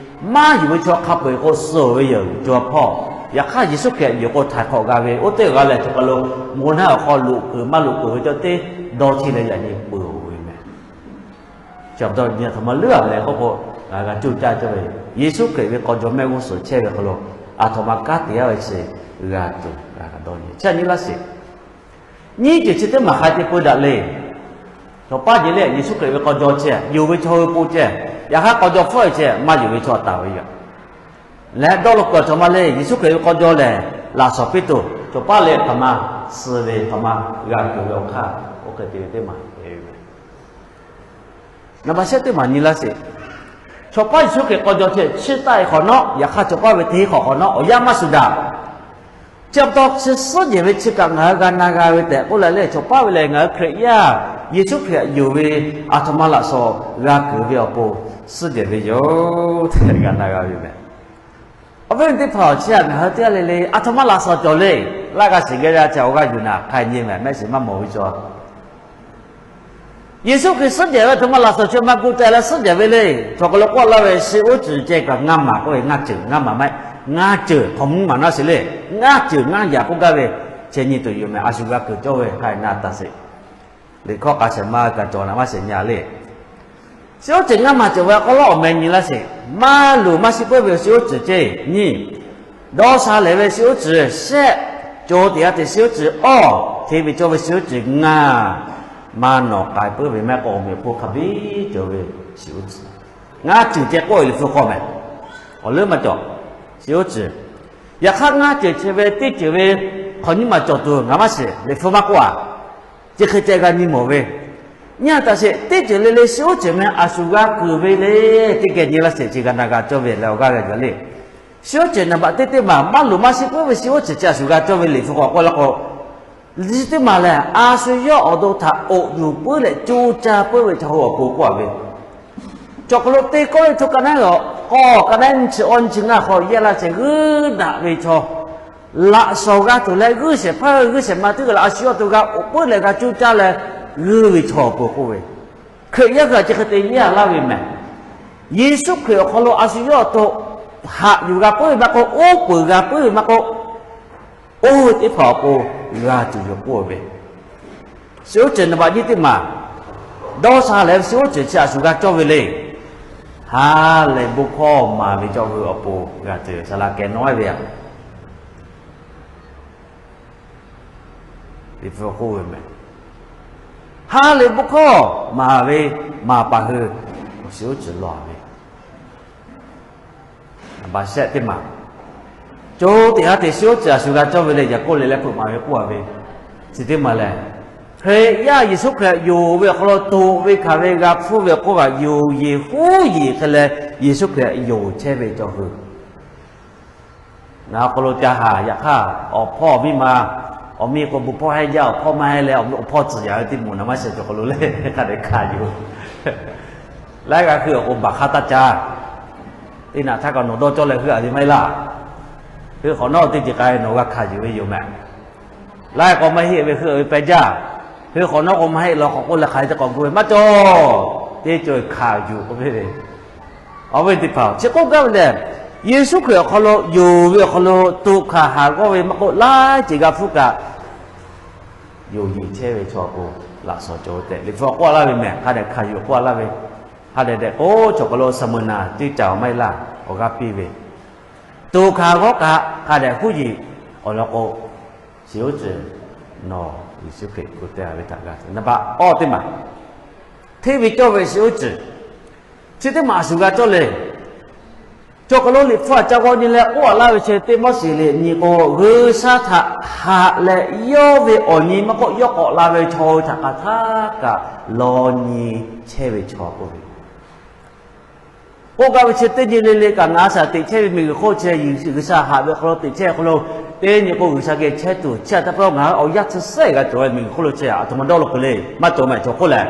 maˇ yonˍ ve chaw hk'a peu eˬ k'o suh oˬ ve yoˬ, co hpawˇ. Yaꞈ hk'aˇ Yeˍsuˆ Hkriꞈ yonˍ k'o htaiˍ hk'awꞈ g'a ve, oˇ teˇ g'aˇ lehˬ chaw hk'aw lo moˬ naˆ hoꞈ hk'aw loꞈ kuiˬ maˇ loꞈ kuiˬ ve cawˇ teˇ dawˇ htiˇ leh yaꞈ nyi peuˬ oˬ ve mehˬ. Chi pa taw nyi aˬ htoꞈ ma leuˉ a ve le k'oˆ k'o, ngaˬ hui g'a coˇ caˇ cawˇ ve, Yeˍsuˆ Hkriꞈ ve k'aw jaw mehˆ g'uˇ suhˍ chehˇ ve hk'aw lo aˬ htoꞈ ma kanˉ te yaˇ ve chi g'a tuˬ g'a dawˇ nyi. Chi nyi laˇ sheˍ. Nyiˇ ceuˬ chi teˇ maˬ hk'a te peu daꞈ le. Chaw paˉ jeˬ lehˬ, Yeˍsuˆ Hkriꞈ ve k'aw jaw chehˇ, yonˍ ve chaw hui po chehˇ, yaꞈ hk'aˇ k'aw jaw hpfuhˆ ve chehˇ maˇ yonˍ ve chaw taˍ ve yoˬ. Leh dawˇ law kuiˬ a htoꞈ ma le, Yeˍsuˆ Hkriꞈ ve k'aw jaw lehˬ, laꞈ shawnˍ piˇ tuˬ, chaw paˉ lehˬ hk'aˬ ma suh ve, hk'aˬ ma g'a kuiˬ ve awˬ hk'aˇ, oˇ hk'e te ve teˇ maˬ e ve. Naˍ baꞈ shehˆ teˇ maˬ nyi laˇ sheˍ. Chaw paˉ Yeˍsuˆ Hkriꞈ k'aw jaw chehˇ, chi taˆ e hk'awꞈ nawˉ, yaꞈ hk'aˇ chaw paˉ ve teˇ hk'awꞈ hk'awꞈ nawˉ awˬ yanˇ maˇ shuˍ daꞈ. Chi pa taw chi suhˉ jehˬ ve chi kaꞈ ngaˬ hui g'a na g'a ve tehꞈ k'oˆ leh lehˬ, chaw paˉ ve lehˬ ngaˬ hui Hkriꞈ yaˇ Yeˍsuˆ Hkriꞈ htaꞈ yonˍ ve a htoꞈ ma laꞈ shawnˍ g'a kuiˬ ve awˬ pon suhˉ jehˬ ve yoˬ tehꞈ g'a na g'a ve meh. Awˬ viˉ teˇ hpaˍ-oˬ, chi htaꞈ ngaˬ hui teˇ g'aˇ le le a htoꞈ ma laꞈ shawnˍ cawˬ le. Laˇ g'a shiˍ geh g'a ca awˬ g'aˇ yuˬ naˍ hk'a nyi meh, mehˆ shiˍ maˇ mawˬ ve chaw Yeˍsuˆ Hkriꞈ suhˉ jehˬ ve a htoꞈ ma laꞈ shawnˍ chi maˇ gu teh leh suhˉ jehˬ ve le. Chaw hk'aw lo k'oˆ laˇ ve, shi uˉ cuˬ ceh kaꞈ ngaˇ maˬ k'oˆ ve, ngaˇ ceuˬ ngaˇ maˬ maˇ heˆ, ngaˇ ceuˬ hk'awꞈ mvuhˇ maˬ naˇ sheˍ le. Ngaˇ ceuˬ ngaˇ yaꞈ k'oˆ gaˇ ve, chi nyi tuˬ yoˬ meh. A shu g'a kuiˬ cawˇ ve hk'a na taˍ sheˍ. Liꞈ hkawˇ k'a shehˍ ma g'a cawˬ naˍ maˇ shehˍ nyi le. Shi uˉ cuˬ ngaˇ maˬ cawˬ ve a k'aw lawˉ awˬ meh nyi laˇ sheˍ. Maˇ luˬ maˇ shiˆ puiˉ ve shi uˉ cuˬ ceh nyiˇ, dawˇ sha lehˬ ve shi uˉ cuˬ shehˆ, co teꞈ ha teꞈ shi uˉ cuˬ awˇ, hteˇ ve cawˇ ve shi uˉ cuˬ ngaˇ, maˇ nawˬ k'ai puiˉ ve maˇ k'o awˬ meꞈ awˬ hponˇ hk'a biˇ cawˬ ve shi uˉ cuˬ. Ngaˇ ceuˬ ceh k'oˆ ve Liꞈ hpu hk'aw meh. Awˬ leuˉ maˇ cawˬ. Shi uˉ cuˬ, yaꞈ hk'aˇ ngaˇ ceuˬ chi ve teˇ ceuˬ ve hk'awꞈ nyiˇ maˬ cawˬ tuˬ ngaˬ maˇ shiˍ, Liꞈ hpu maˇ k'oˆ a. Chi hk'e ceh g'a nyi mawˬ ve, nyi a taˍ sheˍ. Teˇ ceuˬ le le shi uˉ cuˬ meh a shu g'a kuiˬ ve le. Teˇ geh nyi laˇ sheˍ, chi g'a na g'a cawˇ ve leh awˬ g'aˇ g'a gaˬ le. Shi uˉ cuˬ naˍ baꞈ teˇ teˇ maˬ maˇ luˬ maˇ shiˆ puiˉ ve shi uˉ cuˬ chi a shu g'a cawˇ ve Liꞈ hpu k'awꞈ k'oˆ laˇ k'o, chi teˇ maˬ lehˬ a shu yawˇ awˬ to htaꞈ k'oꞈ yuˬ puiˉ leh co caˇ puiˉ ve chaw hui awˬ pon k'oˆ a ve. Chaw hk'aw lo teˇ kawˆ ve hto ka naˉ k'awˇ ka naˉ nyi chi awˇ nyi chi ngaˇ hk'aw yehˇ laˇ sheˍ g'uiˇ daꞈ ve chaw, laꞈ shawnˍ g'a tuˬ leh g'uiˇ shehˍ hpaˇ g'uiˇ shehˍ ma teˇ g'aˇ leh a shu yawˇ awˬ to g'a k'oꞈ puiˉ leh g'a co caˇ leh g'uiˇ ve chaw awˬ pon k'oˆ ve. Hkriꞈ yaˇ hui htaꞈ chi hk'e te yehˇ laˇ ve meh. Yeˍsuˆ Hkriꞈ awˬ hk'aw lo a shu yawˇ awˬ to haꞈ yuˬ g'a puiˉ ve maˇ k'oˆ, oˉ peunˍ g'a puiˉ ve maˇ k'oˆ, oˇ ve teˇ hpaˍ awˬ pon g'a tuˬ yoˬ k'oˆ ve. Shi uˉ cuˬ naˍ baꞈ nyiˇ teˇ maˬ, dawˇ sha lehˬ ve shi uˉ cuˬ chi a shu g'a cawˇ ve le. Ha lehˬ bon hkawˇ maˍ ve cawˇ hui awˬ pon g'a tuˬ yoˬ. Saˍ laꞈ kehˬ nawˉ ve a, Liꞈ hpu k'oˆ ve meh. Ha lehˬ bon hkawˇ maˍ ve maˍ paˍ hui, awˬ shi uˉ cuˬ lawˬ ve. Baꞈ shehˆ teˇ maˬ, co teꞈ ha teꞈ shi uˉ cuˬ a shu g'a cawˇ ve le. Yaˍkoˆ lehˬ leh hpeuꞈ maˍ ve k'oˆ a ve, chi teˇ maˬ lehˬ, Hkriꞈ yaˇ Yeˍsuˆ Hkriꞈ yonˍ ve awˬ hk'aw lo toꞈ ve hkanˍ ve g'a hpfuhˇ ve k'oˆ kaꞈ, yonˍ yeˬ huˉ yeˬ hk'e leh Yeˍsuˆ Hkriꞈ yonˍ chehˇ ve cawˇ hui. Ngaˬ awˬ hk'aw lo ca haˍ yaꞈ hk'aˇ, awˬ hpawˇ awˬ miˇ ma, awˬ miˇ k'o bon hpawˇ hehnˇ jaˇ, awˬ hpawˇ maˇ hehnˇ leh awˬ hpawˇ tcuhˍ yaꞈ ve teˇ moˍ naˍ maˇ shehˍ cawˬ hk'aw lo le, hk'a dehꞈ hkanˍ yuˬ. Laiˉ g'aˇ hui awˬ k'o baˬ hk'a taˇ ca. Teˇ naꞈ htaˇ kaꞈ nawˬ dawˇ cawˇ leh heuˆ a ve maˇ heˆ laˇ. Hui hk'awꞈ nawˉ teˇ ceuˬ k'ai nawˬ g'a hkanˍ yuˬ ve yoˬ meh. Laiˉ k'o maˇ heˆ ve heuˆ ve peh jaˇ. Hui hk'awꞈ nawˉ k'o maˇ heˆ law k'awꞈ k'oˆ leh hk'aˬ hk'e te k'awꞈ gu ve maˇ cawˬ. Teˇ cawˬ hkanˍ yuˬ k'oˆ ve le. Awˬ viˉ teˇ hpaˍ, chi k'oˆ gaˇ ve lehˬ, Yeˍsuˆ Hkriꞈ awˬ hk'aw lo yonˍ ve awˬ hk'aw lo toꞈ hkanˍ haˍ g'awˇ ve maˇ k'oˆ, laiˉ ceuˬ g'a hpfuhˇ kaꞈ, yonˍ yeˬ chehˇ ve chaw awˬ pon laꞈ shawnˍ cawˬ ve tehꞈ Liꞈ hpu k'oˆ laˇ ve meh. Hk'a dehꞈ hkanˍ yuˬ k'oˆ laˇ ve, hk'a dehꞈ dehꞈ k'o chaw hk'aw lo saˍ muˍ naˍ teˇ caˬ maˇ heˆ laˇ, awˬ g'aˇ piˇ ve, toꞈ hkanˍ g'awˇ kaꞈ hk'a dehꞈ huˉ yeˬ awˬ lawn k'o, shi uˉ cuˬ nawˬ Yeˍsuˆ Hkriꞈ k'oˆ te a ve htaꞈ g'a te naˍ baꞈ awˇ teˇ maˬ, hteˇ ve cawˇ ve shi uˉ cuˬ chi teˇ maˬ a shu g'a cawˇ le. Chaw hk'aw lo Liꞈ hpu a ca g'aw nyi leh k'oˆ a laˇ ve chi teˇ Moˉseˍ liꞈ nyi k'o, G'uiˬsha htaꞈ haꞈ leh yawˇ ve awˬ nyi maˇ k'oˆ, yawˇ k'awꞈ la ve chaw hui htaꞈ hk'aˬ htaˇ kaꞈ law nyi chehˇ ve chaw k'oˆ ve. K'oˆ gaˇ ve chi teˇ nyi le le kaꞈ ngaˬ a shaꞈ teꞈ chehˇ ve miˬguiˬ hk'oˆ chi, G'uiˬsha haꞈ ve hk'aw lo teꞈ chehˇ hk'aw lo, teˇ nyi k'o G'uiˬsha geh chehˇ tuˬ chi a taˇ pawˆ ngaˬ hui awˬ yanˇ chi sehˉ g'a cawˬ ve miˬguiˬ hk'oˆ lo chi a htoꞈ ma dawˇ law k'o le, maˇ cawˬ maˇ cawˬ k'oˆ leh,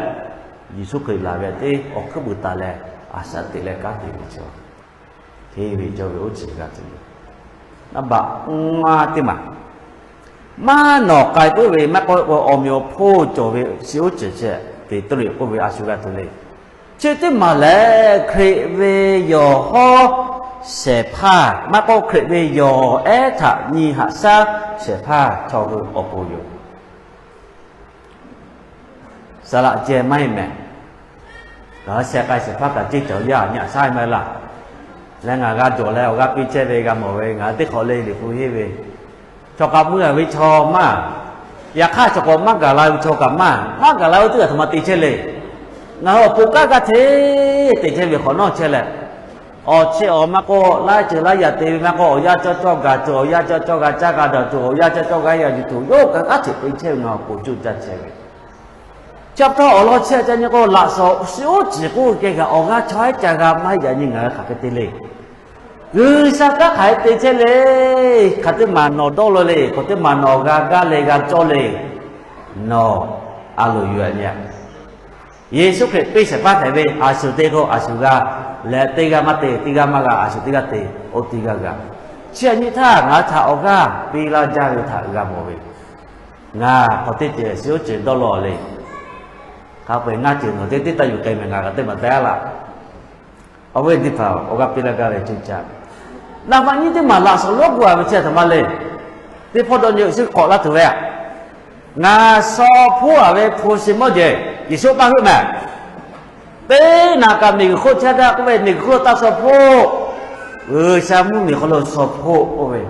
Yeˍsuˆ Hkriꞈ laˬ ve teˇ awˬ hkuiˉ puiˍ taˍ leh a shaꞈ teꞈ leh kanˉ te ve chaw hteˇ ve cawˇ ve uˉ cuˬ g'a tuˬ yoˬ. Naˍ baꞈ ngaˇ teˇ maˬ, maˇ nawˬ k'ai puiˉ ve maˇ k'oˆ k'o awˬ meꞈ awˬ hponˇ cawˬ ve shi uˉ cuˬ chi Peˍtruˆ k'oˆ ve a shu g'a tuˬ le. Chi teˇ maˬ lehˬ Hkriꞈ ve yawˬ hawˉ shehˍ hpaˇ maˇ k'oˆ, Hkriꞈ ve yawˬ ehˉ htaꞈ nyi haꞈ shaˉ shehˍ hpaˇ chaw hui awˬ pon yoˬ. Saˍ laꞈ ceh maˇ heˆ mehˍ. Ngaˬ hui sheh k'ai shehˍ hpaˇ kaꞈ ceˇ cawˬ yaˇ nyi haꞈ shaˉ maˇ heˆ laˇ. Leh ngaˬ g'a jawˬ leh awˬ g'aˇ piˇ chehˇ ve g'a mawˬ ve, ngaˬ hui teˇ hk'awꞈ le Liꞈ hpu henˇ ve, chaw k'a mui a ve chaw maˇ, yaꞈ hk'aˇ chaw k'awꞈ maˇ gaˬ la ve chaw kaꞈ maˇ, maˇ gaˬ la ve teˇ g'aˇ htoꞈ ma te chehˇ le. Ngaˬ hui awˬ pon kanˉ g'aˇ hteꞈ te chehˇ ve hk'awꞈ nawˉ chehˇ leh, awˬ chi awˬ maˇ k'oˆ, laiˉ ceuˬ laiˉ yaꞈ te ve maˇ k'oˆ, awˬ yanˇ cawˇ cawˇ gaˬ tuˬ, awˬ yanˇ cawˇ cawˇ g'a caˇ g'a dawˬ tuˬ, awˬ yanˇ cawˇ cawˇ g'a yaꞈ yuˬ tuˬ, yawˇ kaꞈ kanˉ hteꞈ te chehˇ ve ngaˬ hui awˬ pon coˇ caˇ chehˇ ve. Chi pa taw awˬ lawn chehˇ ca nyi k'o, laꞈ shawnˍ shiˍ oˉ ciˍ k'oˆ ve keh kaꞈ awˬ g'aˇ chaw haiˉ ca g'a maˇ heˆ yaꞈ nyi ngaˬ hui hk'aˬ hk'e te le. G'uiˬsha kanˉ hk'aˬ hk'e te chehˇ le. Hk'aˬ teˇ maˬ nawˬ dawˇ law le, hk'aˬ teˇ maˬ nawˬ g'a gaˇ le, g'a cawˇ le. Nawˬ a loˍ yuˬ a nyi. Yeˍsuˆ Hkriꞈ piˇ shehˍ hpaˇ hpehꞈ ve, a shu te k'o a shu g'a, leh teˇ g'aˇ maˇ te, teˇ g'aˇ maˇ g'a, a shu teˇ g'aˇ te, oˇ teˇ g'aˇ g'a. Chi a nyi htaˇ ngaˬ hui htaꞈ awˬ g'aˇ piˇ laˇ jaˇ ve htaꞈ g'a mawˬ ve. Ngaˬ hk'aˬ teˇ ceuˬ shiˍ oˉ ceuˬ dawˇ law le. Hk'a peu-eˬ ngaˇ ceuˬ nawˬ teˇ teˇ taˇ yuˬ k'ai mehˍ, ngaˬ kaꞈ teˇ maˬ te a laˇ. Awˬ viˉ teˇ hpaˍ, awˬ g'aˇ piˇ laˇ gaˇ ve coˇ caˇ. Naˍ baꞈ nyiˇ teˇ maˬ laꞈ shawnˍ lonˉ gu a ve chi a htoꞈ ma le. Teˇ hpawˇ dawˇ nyi Yeˍsuˆ k'awꞈ laˇ tuˬ ve, ngaˬ shaw hpoˆ a ve hpu shi mawˇ jehˬ Yeˍsuˆ maˇ heuˆ mehˍ. Teˇ naˍ kaꞈ miˬguiˬ hk'oˆ chehˇ gaˇ k'oˆ ve, miˬguiˬ hk'oˆ lo taˇ shaw hpoˆ. G'uiˬsha mvuhˇmiˬ hk'aw lo shaw hpoˆ k'oˆ ve,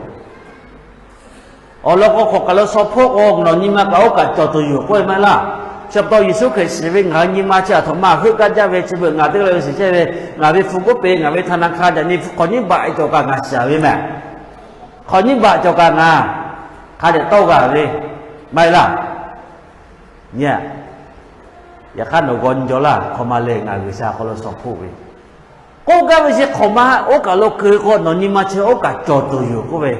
awˬ lawn k'o hk'awꞈ kaꞈ lo shaw hpoˆ k'o, nawˬ nyi ma kaꞈ oˇ kaꞈ cawˬ tuˬ yoˬ k'oˆ ve maˇ heˆ laˇ. Chi pa taw Yeˍsuˆ Hkriꞈ shiˍ ve ngaˬ hui nyi ma chi a htoꞈ ma heuˆ gaˇ jaˇ ve chi beuꞈ ngaˬ teˇ g'aˇ le shiˍ chehˇ ve, ngaˬ ve hpu k'oˆ peuˬ, ngaˬ ve htaꞈ na hk'a daꞈ nyi hpu hk'awꞈ nyiˇ baꞈ cawˬ kaꞈ ngaˬ shiˍ ve mehˍ. Hk'awꞈ nyiˇ baꞈ cawˬ kaꞈ ngaˬ hk'a dehꞈ tawˇ g'a ve maˇ heˆ laˇ. Nyi, yaꞈ hk'aˇ nawˬ g'aw nyi jaw laˇ, hk'awꞈ ma le ngaˬ G'uiˬsha hk'aw lo shaw hpoˆ ve k'oˆ gaˇ ve chi hk'awꞈ ma oˇ kaꞈ lo keu k'o, nawˬ nyi ma chi oˇ kaꞈ cawˬ tuˬ yoˬ k'oˆ ve,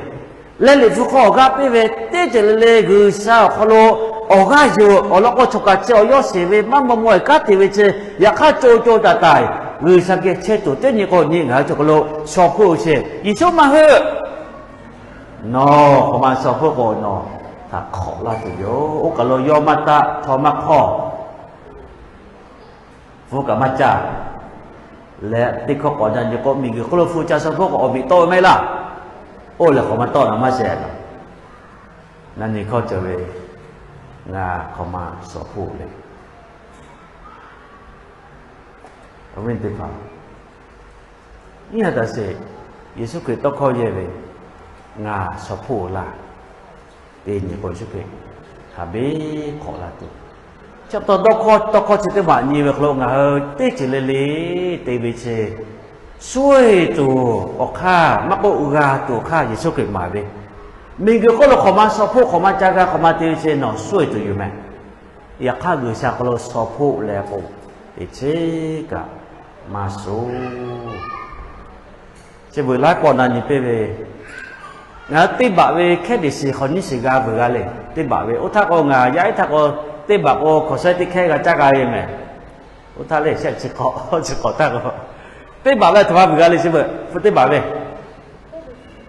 leh Liꞈ hpu hk'aw awˬ g'aˇ piˇ ve teˇ ceuˬ le le G'uiˬsha awˬ hk'aw lo awˬ g'aˇ yuˬ awˬ lawn k'o, chaw kaꞈ chi awˬ yawˇ sheˍ ve maˇ maw maw e kanˉ te ve chi, yaꞈ hk'aˇ co co taiˍ taiˍ G'uiˬsha geh chehˇ tuˬ teˇ nyi k'o nyi ngaˬ hui chaw hk'aw lo shaw hpoˆ ve chi Yeˍsuˆ maˇ heuˆ. Nawˬ hk'awꞈ ma shaw hpoˆ k'o, nawˬ htaꞈ hk'awꞈ laˇ tuˬ yoˬ. Oˇ kaˬ lo yawˇ maˇ taˆ, chaw maˇ hk'awˇ, hpu kaꞈ maˇ caˇ. Leh teˇ hkawˇ k'awꞈ na nyi k'o, miˬguiˬ hk'oˆ lo hpu ca shaw hpoˆ k'o, awˬ miꞈ tawˆ ve maˇ heˆ laˇ. Oˇ lehˬ hk'awꞈ ma tawˆ na maˇ shehˍ. Na nyi hkawˇ cawˬ ve, ngaˬ hk'awꞈ ma shaw hpoˆ le. Awˬ viˉ teˇ hpaˍ, nyi ha taꞈ sheˍ, Yeˍsuˆ Hkriꞈ tawˇ hkawˇ yehˇ ve, ngaˬ shaw hpoˆ laˇ. Teˇ nyi k'o Yeˍsuˆ Hkriꞈ hk'a biˇ hk'awꞈ laˇ tuˬ. Chi pa taw dawˇ hkawˇ tawˇ hkawˇ chi teˇ maˬ nyi ve hk'aw lo ngaˬ hui teˇ ceuˬ le le te ve chi, suh-e tuˬ awˬ hk'aˇ maˇ k'oˆ, g'a tuˬ awˬ hk'aˇ Yeˍsuˆ Hkriꞈ maˍ ve, miˬguiˬ hk'oˆ lo hk'awꞈ ma shaw hpoˆ, hk'awꞈ ma ca g'a, hk'awꞈ ma te ve chi nawˬ suh-e tuˬ yoˬ mehˍ. Yaꞈ hk'aˇ G'uiˬsha hk'aw lo shaw hpoˆ leh k'o, teꞈ cheˉ kaꞈ maˇ shuˍ. Chi beuꞈ laiˉ k'awꞈ na nyi piˇ ve, ngaˬ hui teˇ baꞈ ve hkehˉ teꞈ shiˍ hk'awꞈ nyiˇ shiˍ g'a vuiˬ g'a le. Teˇ baꞈ ve oˇ htaˇ k'o, ngaˬ yaˇ ehˉ htaˇ k'o, teˇ baꞈ k'o hkawˍ shehˆ teˇ hkehˉ g'a caˇ g'a ve mehˍ. Oˇ htaˇ lehˬ shehˆ chi hk'awꞈ chi hk'awꞈ htaˇ k'o, teˇ baꞈ ve a htoꞈ ma vuiˬ g'a le chi beuꞈ, hpu teˇ baꞈ ve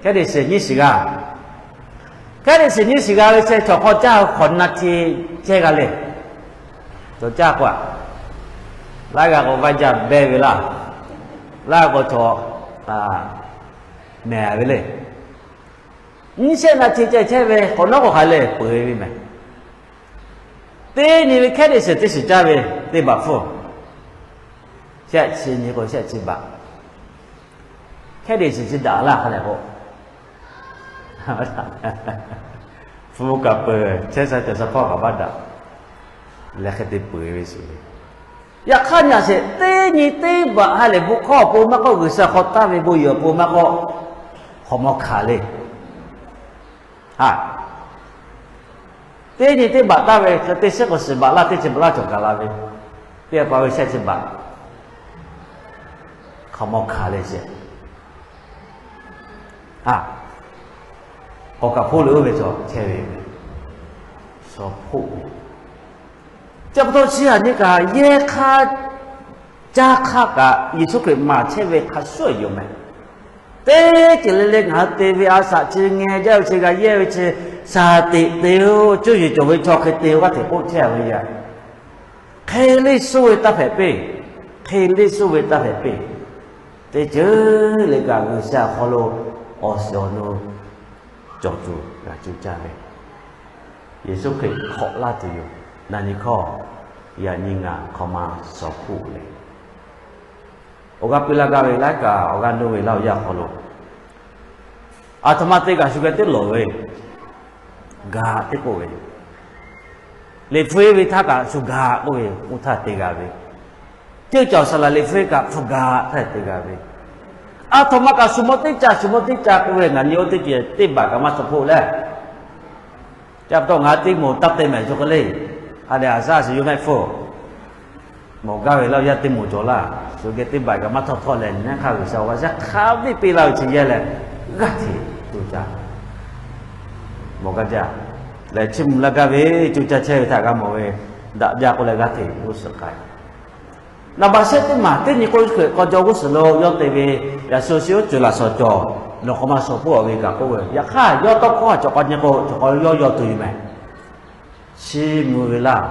hkehˉ teꞈ shiˍ nyiˇ shiˍ g'a. Hkehˉ teꞈ shiˍ nyiˇ shiˍ g'a ve chi chaw hk'aw caˇ hk'awꞈ na hti chehˇ g'a le. Chaw caˇ k'o a, laiˉ g'a k'o vaˇ jaˇ behˇ ve laˇ. Laiˉ g'a k'o chaw mehˍ ve le. Nyiˇ shehˆ na hti ceh chehˇ ve k'awꞈ nawˉ k'o hk'aˬ le peuˬ ve mehˍ. Teˇ nyi ve hkehˉ teꞈ shiˍ teˇ shiˍ caˇ ve, teˇ baꞈ hpfuhˇ, shehˆ chi nyi k'o shehˆ chi baꞈ. Hkehˉ teꞈ shiˍ chi daꞈ laˇ hk'a lehˬ k'o, hpu kaꞈ peuˬ, chehˇ sha cawˬ sha hpawˇ kaꞈ maˇ daꞈ. Leh hk'e te peuˬ ve sheˍ. Yaꞈ hk'aˇ nyi a sheˍ, teˇ nyi teˇ baꞈ ha lehˬ bon hkawˇ awˬ pon maˇ k'oˆ, G'uiˬsha hk'aw taˇ ve bon yehˬ awˬ pon maˇ k'oˆ, hk'awꞈ maw hkanˍ le. Ha, teˇ nyi teˇ baꞈ taˇ ve hk'e teˇ shiˉ k'awꞈ shiˍ baꞈ laˇ, teˇ chi baꞈ laˇ cawˬ gaˬ la ve, teˇ pa ve shehˆ chi baꞈ, hk'awꞈ maw hkanˍ le sheˍ. Ha, k'awꞈ kaꞈ hpoˆ le oˇ ve chaw chehˇ ve, shaw hpoˆ ve. Chi pa taw chi a nyi kaꞈ yehˇ hk'aˇ caˇ hk'aˇ kaꞈ Yeˍsuˆ Hkriꞈ maˍ chehˇ ve hk'a shuˍ yoˬ mehˍ. Teˇ ceuˬ le le ngaˬ hui te ve a shaꞈ chi ngeh jaˇ ve chi g'a yehˇ ve chi, shaˍ teꞈ te-o, cuˇ yiˍ cawˬ ve chaw hk'e te-o g'aˇ hteꞈ k'oˆ chehˇ ve yaꞈ, hk'e leˇ suh ve taˇ hpehꞈ piˇ, hk'e leˇ suh ve taˇ hpehꞈ piˇ. Teˇ ceuˬ le kaꞈ G'uiˬsha awˬ hk'aw lo awˬ shiˍ awˬ nu cawˬ tuˬ g'a cuˇ caˇ ve, Yeˍsuˆ Hkriꞈ hk'awꞈ laˇ tuˬ yoˬ. Na nyi hkawˇ, yaꞈ nyi ngaˬ hk'awꞈ ma shaw hpoˆ le. Awˬ g'aˇ piˇ laˇ gaˇ ve laiˉ kaꞈ awˬ g'aˇ nuˇ ve laˇ awˬ yaˇ hk'aw lo, a htoꞈ ma te kaꞈ shu geh teˇ lawˬ ve, gaˬ teˇ k'oˆ ve, Liꞈ hpu ve htaˇ kaꞈ shu gaˬ k'oˆ ve, oˇ htaˇ te g'a ve, Ceuˇ caˬ awˬ saˍ laˍ liꞈ hpu kaꞈ hpu gaˬ htaˇ te g'a ve, aˬ htoꞈ ma kaꞈ shu mawˇ teˇ caˇ shu mawˇ teˇ caˇ k'oˆ ve, ngaˬ nyi oˇ teˇ ceuˬ teˇ baˬ kaꞈ maˇ tawˇ hpfuhˆ leh, ca pa taw ngaˬ teˇ moˍ taˇ te mehˍ cawˬ k'ai le. Hk'a dehꞈ a shaˉ shiˍ yoˬ mehˆ hpfuhˇ. Mawˬ gaˇ ve laˇ yaˇ teˇ moˍ cawˬ laˇ. Shu geh teˇ baˬ kaꞈ maˇ tawˇ hpfuhˆ leh, nyi naˉ hk'aˇ G'uiˬsha awˬ g'aˇ shaˉ hk'a biˇ piˇ laˇ ve chi yehˇ leh, g'aˇ hteꞈ coˇ caˇ mawˬ gaˇ jaˇ. Lehˬ chiˇ mvuh laˇ gaˇ ve, coˇ caˇ chehˇ ve htaꞈ g'a mawˬ ve, daꞈ jaˇ k'oˆ leh g'aˇ hteꞈ g'uˇ suhˍ k'ai. Naˍ baꞈ shehˆ teˇ maˬ teˇ nyi k'oˆ ve, k'aw jaw g'uˇ suhˍ lo yawˇ te ve, yaꞈ shu shi oˉ cuˬ laꞈ shawnˍ cawˬ, nawˬ k'awꞈ maˇ shawnˍ puiˉ ve kaꞈ k'oˆ ve, yaꞈ hk'aˇ yawˇ tawˇ hkawˇ htaꞈ cawˬ k'aw nyi k'o, cawˬ k'aw yawˇ yaw tuˬ yoˬ mehˍ. Chiˇ mvuh ve laˇ.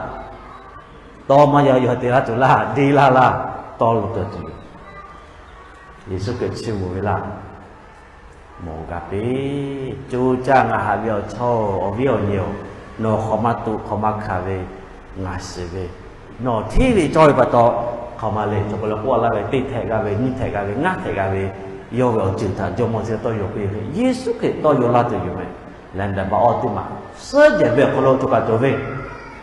Tawˇ maˇ yaw yaw te laˇ tuˬ laˇ, deˇ laˇ laˇ, tawˇ lo tawˬ tuˬ yoˬ. Yeˍsuˆ Hkriꞈ chiˇ mvuh ve laˇ. Mawˬ gaˇ piˇ. Coˇ caˇ ngaˬ haꞈ ve awˬ chawˇ-oˬ, awˬ viˉ awˬ nyi-oˬ, nawˬ hk'awꞈ maˇ tuꞈ hk'awꞈ maˇ hkanˍ ve, ngaˬ shiˍ ve, nawˬ hteˇ ve cawˇ ve pa taw, hk'awꞈ maˇ le. Cawˬ k'aw leh k'oˆ laˇ ve, teˇ htehꞈ g'a ve, nyiˇ htehꞈ g'a ve, ngaˇ htehꞈ g'a ve, yawˇ ve awˬ ceuˬ htaꞈ Jawˇmawˇ chi tawˇ yaw piˇ ve, Yeˍsuˆ Hkriꞈ tawˇ yaw laˇ tuˬ yoˬ mehˍ. Leh daꞈ baꞈ awˇ teˇ maˬ suhˉ jehˬ ve awˬ hk'aw lo choˬ kaꞈ cawˬ ve,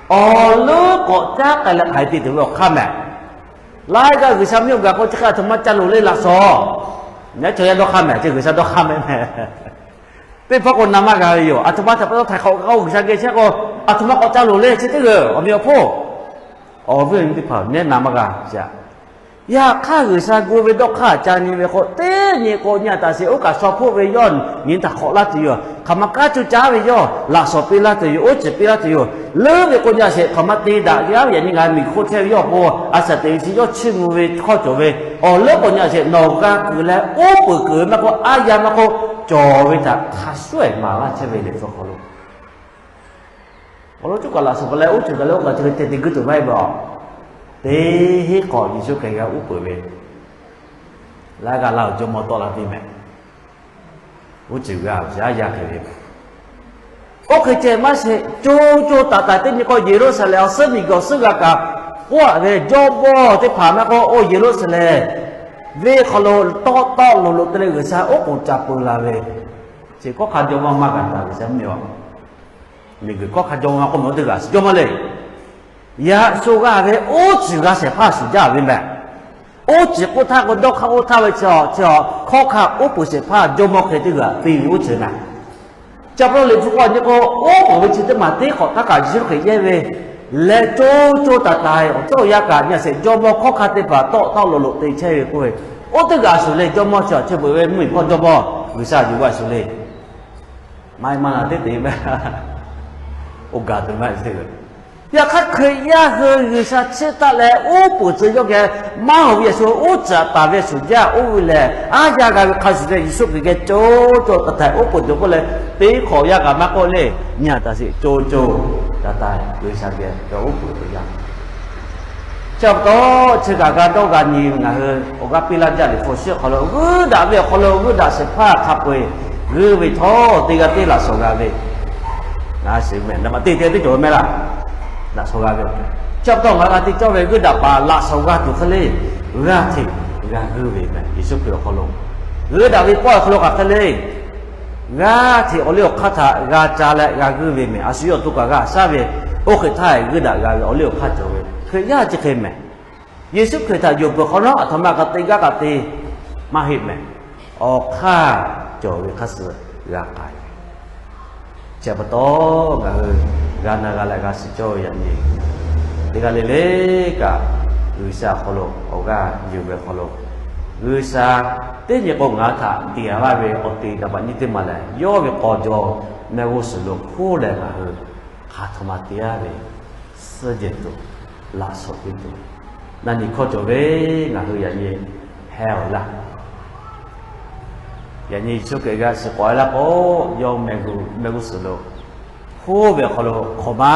awˬ leuˉ k'awꞈ caˉ k'ai leh hk'aˬ hk'e te tuˬ ve awˬ hk'aˇ mehˍ. Laiˉ g'aˇ G'uiˬsha miˇ awˬ gaˬ k'o chi hk'e aˬ htoꞈ ma ca loˍ le laꞈ shawnˍ. Nyi chaw yaˇ dawˇ hk'aˇ mehˍ, chi G'uiˬsha dawˇ hk'aˇ mehˍ mehˍ. Teˇ hpawˇ k'o na maˇ g'a ve yoˬ. Aˬ htoꞈ ma htaꞈ pa taw htaiˍ hk'awꞈ k'o G'uiˬsha geh chehˇ k'o, aˬ htoꞈ ma k'awꞈ ca loˍ le chi teˇ g'aˇ awˬ meꞈ awˬ hponˇ, awˬ viˉ awˬ nyi teˇ hpaˍ nehˉ na maˇ g'a chi aꞈ. Yaꞈ hk'aˇ G'uiˬsha gu ve dawˇ hk'aˇ ca nyi ve k'o, teˇ nyi k'o nyi aꞈ taˍ sheˍ, oˇ kaꞈ shaw hpoˆ ve yawˇ nyi htaꞈ hk'awꞈ laˇ tuˬ yoˬ. Hk'aˬ ma kanˉ coˇ caˇ ve yawˇ laꞈ shawnˍ piˇ laˇ tuˬ yoˬ, oˉ ceuˬ piˇ laˇ tuˬ yoˬ. Leuˉ ve k'o nyi aꞈ sheˍ, hk'aˬ ma te daꞈ yaˇ ve yaꞈ nyi ngaˬ miˬguiˬ hk'oˆ chehˇ ve yawˇ k'o, a shaꞈ teꞈ ve chi yawˇ chiˇ mvuh ve hkawˇ cawˬ ve, awˬ leuˉ k'awꞈ nyi aꞈ sheˍ, nawˬ g'a kuiˬ leh oˉ peunˍ kuiˬ ve maˇ k'oˆ, aˉ yaˇ maˇ k'oˆ, cawˬ ve htaꞈ hk'a shuˉ ehˍ maˍ laˇ chehˇ ve Liꞈ hpu hk'aw lo. Awˬ lawn cuˉ kaꞈ laꞈ shawnˍ k'ai leh oˉ ceuˬ k'ai leh oˇ kaꞈ chi hk'e te te guˇ tuˬ maˇ heˆ ve aˬ. Teˇ hinˉ k'awꞈ Yeˍsuˆ Hkriꞈ g'a uˉ peunˍ ve, laiˉ g'aˇ laˇ awˬ jawˇmawˇ tawˆ la piˇ mehˍ. Oˇ ceuˬ g'a awˬ yaˇ yaˇ hk'e ve mehˍ. Oˇ hk'e ceh maˇ sheˍ, co co taiˍ taiˍ teˇ nyi k'o Yeˍruˆsaˍlehnˍ awˬ suhˉ miˬguiˬ awˬ suhˉ g'a kaꞈ k'oˆ ve jawˇmawˇ teˇ hpaˍ maˇ k'oˆ, oˇ Yeˍruˆsaˍlehnˍ venˇ hk'aw lo tawˆ tawˆ loꞈ loꞈ te leh G'uiˬsha oˉ k'oˍ ca peu la ve, chi hkawˇ hk'a jawˇmawˇ maˇ g'a taˍ G'uiˬsha mvuhˇmiˬ aˬ. Miˬguiˬ hkawˇ hk'a jawˇmawˇ maˇ k'oˆ mehˍ, oˇ teˇ g'aˇ shiˍ jawˇmawˇ le. Yaꞈ shu g'a ve oˇ ceuˬ g'a shehˍ hpaˇ shuˍ jaˇ ve mehˍ. Oˇ ceuˬ k'oˆ htaˇ k'o, dawˇ hk'aˇ k'oˆ htaˇ ve chi, chi hkawˇ hk'a oˉ peunˍ shehˍ hpaˇ jawˇmawˇ hk'e teˇ g'aˇ piˇ ve oˇ ceuˬ mehˍ. Chi pa taw Liꞈ hpu k'awꞈ nyi k'o, oˉ k'oˍ ve chi teˇ maˬ teˇ hk'awꞈ htaˇ kaꞈ Yeˍsuˆ Hkriꞈ yehˇ ve leh, co co taiˍ taiˍ awˬ cawˇ yaˇ kaꞈ nyi aꞈ sheˍ jawˇmawˇ hkawˇ hk'a teˇ hpaˍ tawˆ tawˆ loꞈ loꞈ te chehˇ ve k'oˆ ve, oˇ teˇ g'aˇ shuˍ leh jawˇmawˇ chi awˬ chehˇ peuˬ ve mvuhˇmiˬ hpawˇ jawˇmawˇ G'uiˬsha yuˬ g'a shuˍ le. Maˇ heˆ maˇ na teˇ te mehˍ. Oˇ gaˬ tuˬ maˇ heˆ. Yaꞈ hk'aˇ Hkriꞈ yaˇ hui G'uiˬsha chiˇ taˆ leh oˉ peunˍ tcuh yawˇ geh maˇ hawˬ ve yaꞈ shu oˉ tcuhˍ taˍ ve shuˍ jaˇ oˇ ve lehˬ, aˉ yaˇ g'a ve hk'a shuˍ leh Yeˍsuˆ Hkriꞈ geh co co taiˍ taiˍ oˉ peunˍ tuˬ k'oˆ leh, teˇ hk'awꞈ yaˇ kaꞈ maˇ k'oˆ le. Nyi aꞈ taˍ sheˍ, co co taiˍ taiˍ G'uiˬsha geh oˉ peunˍ tuˬ yaˇ. Chi pa taw, chi kaꞈ g'a dawˇ g'a nyi ve ngaˬ hui awˬ g'aˇ piˇ laˇ jaˇ Liꞈ hpu shiˉ awˬ hk'aw lo g'uiˇ daꞈ ve awˬ hk'aw lo g'uiˇ daꞈ shehˍ hpaˇ hk'a peu-eˬ g'uiˇ ve htawˇ, teˇ g'aˇ teˇ laꞈ shawnˍ g'a ve, ngaˬ shiˍ mehˍ. Naˍ baꞈ teˇ te teˇ cawˬ ve mehˍ laˇ. Laꞈ shawnˍ g'a ve, chi pa taw ngaˬ g'a te cawˇ ve g'uiˇ daꞈ paˍ laꞈ shawnˍ g'a tuˬ hk'e le, g'aˇ hteꞈ g'a g'uiˇ ve mehˍ. Yeˍsuˆ Hkriꞈ awˬ hk'aw lo g'uiˇ daꞈ ve pawˆ awˬ hk'aw lo kaꞈ hk'e le, g'aˇ hteꞈ awˬ liˇ awˬ hk'aˇ htaꞈ g'a ca leh g'a g'uiˇ ve mehˍ. A shu yawˇ awˬ to kaꞈ g'a shaˉ ve, oˇ hk'e htaˇ g'uiˇ daꞈ g'a ve awˬ liˇ awˬ hk'aˇ cawˬ ve hk'e yaˇ chi hk'e mehˍ. Yeˍsuˆ Hkriꞈ htaꞈ yonˍ peuˬ hk'awꞈ nawˉ, aˬ htoꞈ ma kaꞈ te gaˇ kaꞈ te maˇ heˆ mehˍ. Awˬ hk'aˇ cawˬ ve hk'a shuˍ g'a k'ai ve. Chi pa taw, ngaˬ hui g'a na g'a leh g'a shiˍ cawˇ ve yaꞈ nyi, teˇ g'aˇ le le kaꞈ G'uiˬsha awˬ hk'aw lo awˬ g'aˇ yuˬ ve awˬ hk'aw lo, G'uiˬsha teˇ nyi k'o ngaˬ hui htaꞈ tiˍ a laˇ ve awˬ te daꞈ baꞈ nyi teˇ maˬ lehˬ, yawˇ ve k'aw jaw mehˆ g'uˇ suhˍ lo hk'oˆ leh ngaˬ hui hk'a htoꞈ ma te a ve, suhˉ jehˬ tuˬ, laꞈ shawnˍ piˇ tuˬ, na nyi hkawˇ cawˬ ve ngaˬ hui yaꞈ nyi heh awˬ laˇ. Yaꞈ nyi Yeˍsuˆ Hkriꞈ g'a shiˍ k'awꞈ e laˇ k'o, yawˇ mehˆ g'uˇ suhˍ lo hk'oˆ ve awˬ hk'aw lo hk'awꞈ ma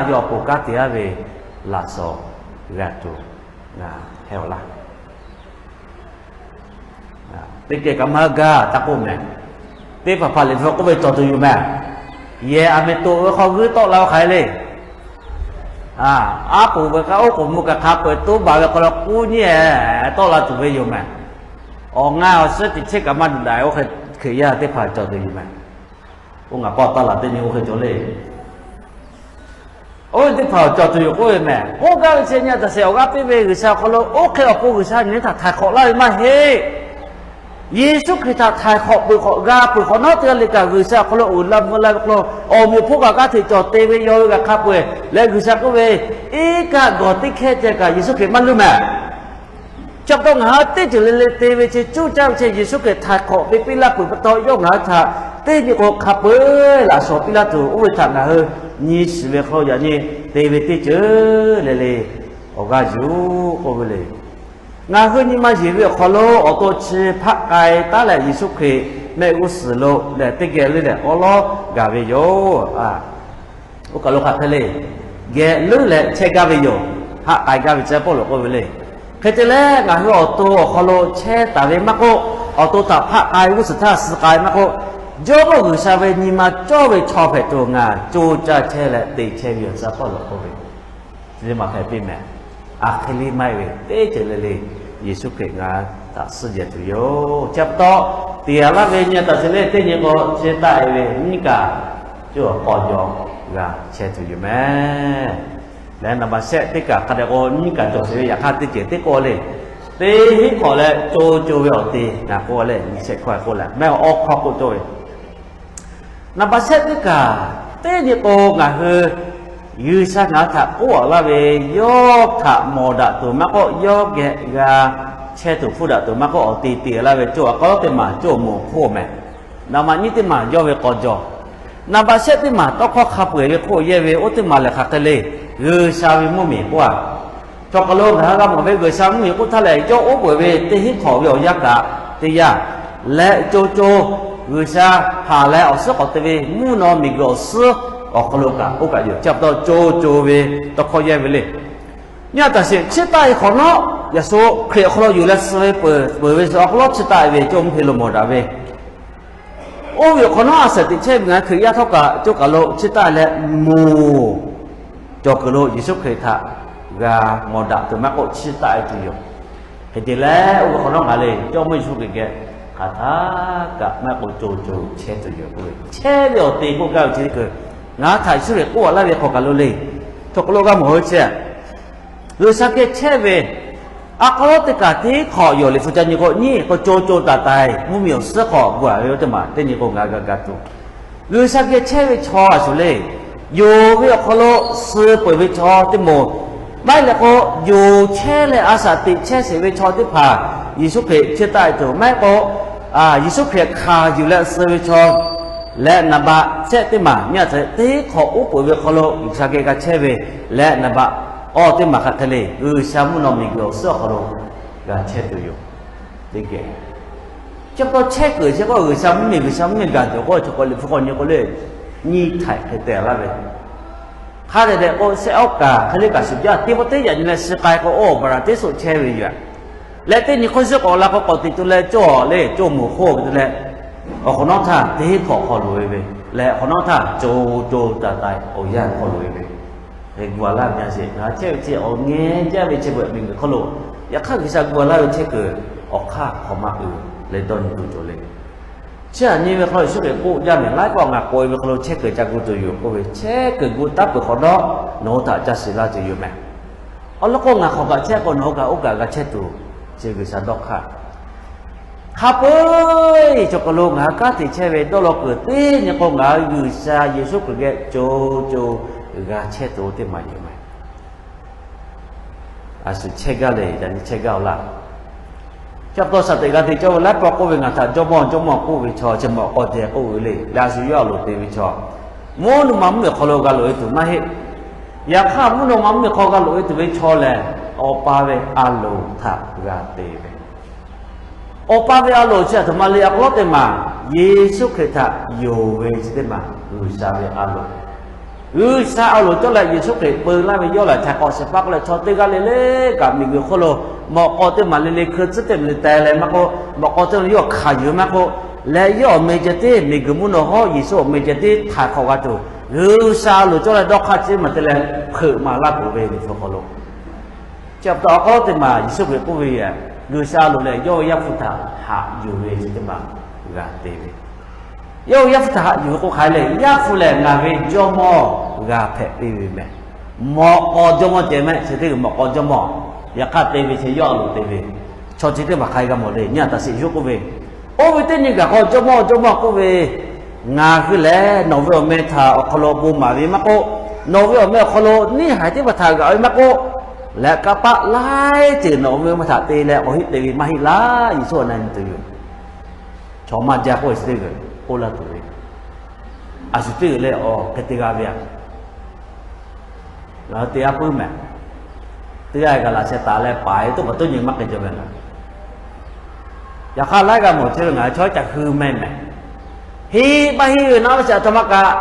yawˇ awˬ pon kanˉ te a ve laꞈ shawnˍ g'a tuˬ ngaˬ heh awˬ laˇ. Teˇ geh kaꞈ maˇ gaˇ taˇ k'oˆ mehˍ. Teˇ hpaˍ hpaˍ Liꞈ hpu k'oˆ ve cawˬ tuˬ yoˬ mehˍ. Yehˬ aˬ miˍ toꞈ ve hk'aw g'uiˇ tawˆ la ve hk'aˬ hk'e le. Aˉ poꞈ ve k'a oˉ k'oˍ mvuh kaꞈ hk'a peu-eˬ toˉ baˬ ve hk'aw lo k'uˉ nyiˉ tawˆ la tuˬ ve yoˬ mehˍ. Awˬ ngaˇ awˬ suhˉ teꞈ chehˇ kaꞈ maˇ daꞈ daꞈ oˇ hk'e Hkriꞈ yaˇ teˇ hpaˍ cawˬ tuˬ yoˬ mehˍ. Oˇ ngaˬ pawˆ taˇ laˬ teˇ nyi oˇ hk'e cawˬ le. Oˇ ve teˇ hpaˍ cawˬ tuˬ yoˬ k'oˆ ve mehˍ. K'oˆ gaˇ ve chi nyi a taꞈ sheˍ awˬ g'aˇ piˇ ve G'uiˬsha awˬ hk'aw lo oˇ hk'e awˬ pon G'uiˬsha nyi htaꞈ htaiˍ hk'awꞈ laˇ ve maˇ heˆ. Yeˍsuˆ Hkriꞈ htaꞈ htaiˍ hk'awꞈ peuˬ hk'awꞈ g'a peuˬ hk'awꞈ nawˉ teˇ g'aˇ le kaꞈ G'uiˬsha awˬ hk'aw lo uiˍ la mvuh la ve hk'aw lo awˬ meꞈ awˬ hponˇ kaꞈ g'aˇ hteꞈ cawˬ te ve yaw ve g'a hk'a peu-eˬ leh G'uiˬsha k'oˆ ve, iˉ kaˆ gawˬ teˇ hkehˇ ceh kaꞈ Yeˍsuˆ Hkriꞈ maˇ luˇ mehˍ. Chi pa taw ngaˬ hui teˇ ceuˬ le le te ve chi cuˇ caˇ ve chi Yeˍsuˆ Hkriꞈ htaiˍ hk'awꞈ ve piˇ laˇ peuˬ pa taw yawˇ ngaˬ hui htaꞈ teˇ nyi k'o hk'a peu-eˬ laꞈ shawˍ piˇ laˇ tuˬ oˇ ve htaꞈ ngaˬ hui nyi shiˍ ve hk'aw lo yaꞈ nyi te ve teˇ ceuˬ le le awˬ g'aˇ yuˬ k'oˆ ve le. Ngaˬ hui nyi ma yeˬ ve awˬ hk'aw lo awˬ to chi hpaˆ k'ai taˉ leh Yeˍsuˆ Hkriꞈ mehˆ g'uˇ suhˍ lo lehˬ teˇ geh leuˉ leh awˉ lawˉ gaˬ ve yoˬ. Oˇ kaˬ lo hk'aˬ hk'e le, geh leuˉ leh chehˇ gaˇ ve yoˬ. Haˆ k'ai gaˇ ve tcuh Pawˇluꞈ k'oˆ ve le. Hk'e te leh ngaˬ hui awˬ to awˬ hk'aw lo chehˇ taˍ ve maˇ k'oˆ, awˬ to htaꞈ hpaˆ k'ai g'uˇ suhˍ htaˇ suh k'ai maˇ k'oˆ, Jawˇmawˇ G'uiˬsha ve nyi ma cawˇ ve chaw hpehꞈ tuˬ ngaˬ co caˇ chehˇ leh te chehˇ ve yoˬ tcuh Pawˇluꞈ k'oˆ ve. Chi maˬ hpehꞈ piˇ mehˍ. Aˬ hk'e le maˇ heˆ ve teˇ ceuˬ le le Yeˍsuˆ Hkriꞈ ngaˬ htaꞈ suhˉ jehˬ tuˬ yoˬ. Chi pa taw, tiꞈ yaꞈ laˇ ve nyi a taꞈ sheˍ le teˇ nyi k'o chi taˆ e ve nyiˇ kaˬ cawˬ k'aw jaw g'a chehˇ tuˬ yoˬ mehˍ. Leh naˍ baˍ shehˆ teˇ kaˬ hk'a dehꞈ k'o nyiˇ kaˬ cawˬ sheˍ ve yaꞈ hk'aˇ teˇ ceuˬ teˇ k'oˆ le, teˇ hinˉ hk'awꞈ leh co co ve awˬ te ngaˬ k'oˆ leh nyi shehˆ hkawˇ k'oˆ leh mehˆ awˬ hkawˇ k'oˆ cawˇ ve Naˍ baˍ shehˆ teˇ kaˬ, teˇ nyi k'o ngaˬ hui G'uiˬsha ngaˬ hui htaꞈ k'oˆ laˇ ve, yawˇ htaꞈ mawˬ daꞈ tuˬ maˇ k'oˆ, yawˇ geh g'a chehˇ tuˬ hpfuhˇ daꞈ tuˬ maˇ k'oˆ, awˬ te te laˇ ve cawˇ a k'aw teˇ maˬ cawˇ moˍ hk'oˆ mehˍ. Naˍ baˍ nyiˇ teˇ maˬ yawˇ ve k'aw jaw. Naˍ baˍ shehˆ teˇ maˬ tawˇ hkawˇ hk'a peu-eˬ ve hk'oˆ yehˇ ve oˇ teˇ maˬ lehˬ hk'aˬ hk'e le, G'uiˬsha ve mvuhˇmiˬ k'oˆ a. Chaw hk'aw lo ngaˬ hui g'a mawˬ ve G'uiˬsha mvuhˇmiˬ k'oˆ htaˇ lehˬ, yawˇ oˉ peunˍ ve teˇ hinˉ hk'awꞈ ve awˬ yanˇ kaꞈ teˇ yanˇ leh co co G'uiˬsha haꞈ leh awˬ suhˉ k'awꞈ te ve mvuhˇ naw miˬguiˬ awˬ suhˉ awˬ hk'aw lo kaꞈ oˇ kaꞈ yoˬ. Chi pa taw co co ve tawˇ hkawˇ yehˇ ve le. Nyi a taꞈ sheˍ, chiˇ taˆ e hk'awꞈ nawˉ, yaꞈ shu Hkriꞈ awˬ hk'aw lo yuˬ leh suh ve peuˬ peuˬ ve suh awˬ hk'aw lo chiˇ taˆ e ve cawˇ mvuhˇ hpe lo mawˬ daꞈ ve oˇ ve awˬ hk'awꞈ nawˉ a shaꞈ teꞈ chehˇ ve ngaˬ hui Hkriꞈ yaˇ htawˇ kaꞈ cawˇ kaˬ lo chiˇ taˆ leh moˬ cawˬ kuiˬ lo Yeˍsuˆ Hkriꞈ htaꞈ g'a mawˬ daꞈ tuˬ maˇ k'oˆ chiˇ taˆ e tuˬ yoˬ. Hk'e te leh oˇ ve hk'awꞈ nawˉ ngaˬ le Jawˇmawˇ Yeˍsuˆ Hkriꞈ geh hk'aˬ htaˇ kaꞈ maˇ k'oˆ co co chehˇ tuˬ yoˬ k'oˆ ve, chehˇ ve awˬ te k'oˆ gaˇ ve chi teˇ hkui ngaˬ hui htaꞈ Yeˍsuˆ Hkriꞈ k'oˆ laˇ ve hk'aw kaˬ lo le. Chaw hk'aw lo g'a mawˬ ve chi G'uiˬsha geh chehˇ ve a hk'aw lo teˇ kaˬ teˇ hk'awꞈ yawˬ liꞈ hpu ca nyi k'o nyiˇ k'o co co taiˍ taiˍ mvuhˇmiˬ awˬ suhˉ hk'aw gu a ve oˇ teˇ maˬ teˇ nyi k'o ngaˬ g'a ga tuˬ G'uiˬsha geh chehˇ ve chaw a shuˍ le, yonˍ ve awˬ hk'aw lo suh peuˬ ve chaw teˇ moˍ, maˇ heˆ leh k'o, yonˍ chehˇ leh a shaꞈ teꞈ chehˇ sheˍ ve chaw teˇ hpaˍ Yeˍsuˆ Hkriꞈ chiˇ taˆ e tuˬ maˇ heˆ k'o, Yeˍsuˆ Hkriꞈ hkanˍ yuˬ leh suh ve chaw leh naˍ baˍ shehˆ teˇ maˬ nyi a taꞈ teˇ hk'awꞈ uˉ peunˍ ve hk'aw lo G'uiˬsha geh g'a chehˇ ve leh naˍ baˍ awˬ teˇ maˬ hk'aˬ hk'e le, G'uiˬsha mvuhˇ naw miˬguiˬ awˬ suhˉ awˬ hk'aw lo g'a chehˇ tuˬ yoˬ. Teˇ geh chi pa taw chehˇ kuiˬ chi k'o G'uiˬsha mvuhˇmiˬ G'uiˬsha mvuhˇmiˬ gaˬ tuˬ k'o chaw k'o liꞈ hpu k'awꞈ nyi k'o le, nyi htaiꞈ hk'e te laˇ ve hk'a dehꞈ dehꞈ k'o shehˆ awˉ kaˬ hk'e le kaꞈ shuˍ jaˇ teˇ pawˆ teˇ yaꞈ nyi leh shi k'ai k'o oˇ baˍraˍ teˇ suhˆ chehˇ ve yoˬ. Leh teˇ nyi hk'oˆ shiˉ k'awꞈ la k'o k'awꞈ teꞈ tu leh cawˇ le cawˇ moˍ hk'oˆ ve te leh, awˬ hk'awꞈ nawˉ htaˇ teˇ hk'awꞈ hk'aw loꞈ e ve leh awˬ hk'awꞈ nawˉ htaˇ co co taiˍ taiˍ awˬ yanˇ hk'aw loꞈ e ve hk'e gu a laˇ ve nyi a sheˍ. Ngaˬ chehˇ ve chi awˬ ngeh jaˇ ve chi beuꞈ miˬguiˬ hk'aw lo yaꞈ hk'aˇ G'uiˬsha gu a laˇ ve chehˇ kuiˬ awˬ hk'aˇ hk'awꞈ maˇ uiˍ leh dawˇ nyi tuˬ cawˬ le. Chi aꞈ nyi ve hk'aw lo Yeˍsuˆ Hkriꞈ k'oˆ jaˇ mehˍ, laiˉ pawˆ ngaˬ k'oꞈ e ve hk'aw lo chehˇ kuiˬ ca gu tuˬ yoˬ k'oˆ ve, chehˇ kuiˬ gu taˉ peuˬ hk'awꞈ nawˉ nawˬ hui htaꞈ ca shiˍ laˇ tuˬ yoˬ mehˍ. Awˬ lawn k'o ngaˬ hk'awꞈ kaꞈ chehˇ k'o nawˬ hui kaꞈ oˇ kaꞈ g'a chehˇ tuˬ chi G'uiˬsha dawˇ hk'aˇ hk'a peu-eˬ chaw hk'aw lo ngaˬ hui kanˉ te chehˇ ve dawˇ law kuiˬ teˇ nyi k'o ngaˬ hui G'uiˬsha Yeˍsuˆ Hkriꞈ geh co co g'a chehˇ tuˬ teˇ maˬ yoˬ mehˍ. A shuˍ chehˇ gaˇ le, yaꞈ nyi chehˇ gaˇ-oˬ laˇ. Chi pa taw shaˍ teꞈ g'a te cawˇ ve laiˉ pawˆ k'oˆ ve ngaˬ htaꞈ Jawˇmawˇ Jawˇmawˇ k'oˆ ve chaw chi mawꞈ k'aw te k'oˆ ve le. Leh a shu yawˇ a loˍ te ve chaw mvuhˇ naw ma mvuhˇmiˬ hk'aw lo g'a loꞈ e tuˬ maˇ heˆ. Yaꞈ hk'aˇ mvuhˇ naw ma mvuhˇmiˬ hk'aw g'a loꞈ e tuˬ ve chaw lehˬ, Awˬ pa ve a loˍ htaꞈ g'a te ve Awˬ pa ve a loˍ chi aˬ htoꞈ ma le a k'aw teˇ maˬ, Yeˍsuˆ Hkriꞈ htaꞈ yonˍ ve chi teˇ maˬ G'uiˬsha ve a loˍ. G'uiˬsha a loˍ cawˇ leh Yeˍsuˆ Hkriꞈ peu laˇ ve yawˇ lehˬ htaiˍ hk'awꞈ shehˍ hpaˇ k'oˆ leh chaw teˇ g'aˇ le le kaꞈ miˬguiˬ hk'oˆ lo mawꞈ k'aw teˇ maˬ le le hkui tcuhˉ teˇ maˬ le teh leh maˇ k'oˆ, mawꞈ k'aw teˇ maˬ yawˇ hkanˍ yuˬ maˇ k'oˆ, leh yawˇ awˬ meh ceh tiˉ miˬguiˬ mvuhˇ naw hawˉ Yeˍsuˆ awˬ meh ceh tiˉ htaiˍ hk'awꞈ g'a tuˬ, G'uiˬsha a loˍ cawˇ leh dawˇ hk'aˇ chi maˬ te leh hpeuꞈ maˍ laˇ peuˬ ve Liꞈ hpu hk'aw lo Chi pa taw awˬ hk'aw lo teˇ maˬ Yeˍsuˆ Hkriꞈ k'oˆ ve yoˬ, G'uiˬsha loˍ leh yawˇ ve Yaˇ hpu htaꞈ haꞈ yuˬ ve chi teˇ maˬ g'a te ve. Yawˇ ve Yaˇ hpu htaꞈ haꞈ yuˬ ve k'o hk'aˬ hk'e le, Yaˇ hpu lehˬ ngaˬ ve Jawˇmawˇ g'a hpehꞈ piˇ ve mehˍ. Mawꞈ k'aw jawˇmawˇ ceh mehˆ, chi teˇ g'uiˬ mawꞈ k'aw jawˇmawˇ. Yaꞈ hk'aˇ te ve chi yawˇ a loˍ te ve, chaw chi teˇ hpaˍ hk'a g'a mawˬ le. Nyi a taˍ sheˍ yawˇ k'oˆ ve, oˇ ve teˇ nyi gaˬ k'aw jawˇmawˇ jawˇmawˇ k'oˆ ve, ngaˬ hui lehˬ nawˬ ve awˬ meh htaꞈ awˬ hk'aw lo bon maˍ ve maˇ k'oˆ, nawˬ ve awˬ meh awˬ hk'aw lo neˇ haiˬ teˇ hpaˍ htaꞈ g'aꞈ ve maˇ k'oˆ, leh kanˇ paˆ laiˉ ceuˬ nawˬ ve meh htaꞈ te leh awˬ heˆ te ve maˇ heˆ laˇ. Yeˍsuˆ awˬ na nyi tuˬ yoˬ. Chaw maˇ jaˇ k'oˆ ve chi teˇ g'uiˬ k'oˆ laˇ tuˬ ve, a shu teˇ g'uiˬ leh awˬ hk'e te g'a ve aꞈ. Ngaˬ hui te aˉ puiˉ mehˍ. Teˇ g'aˇ g'aˬ laꞈ sheh taˍ leh paˍ ve toˇ paˍ toˇ nyi maˇ k'ai jaw ve laˬ. Yaꞈ hk'aˇ laiˉ g'a mawˬ chehˇ ve ngaˬ hui chaw caꞈ hui meh mehˍ. Heˆ maˇ heˆ ve naˉ ve chi aˬ htoꞈ ma kaꞈ,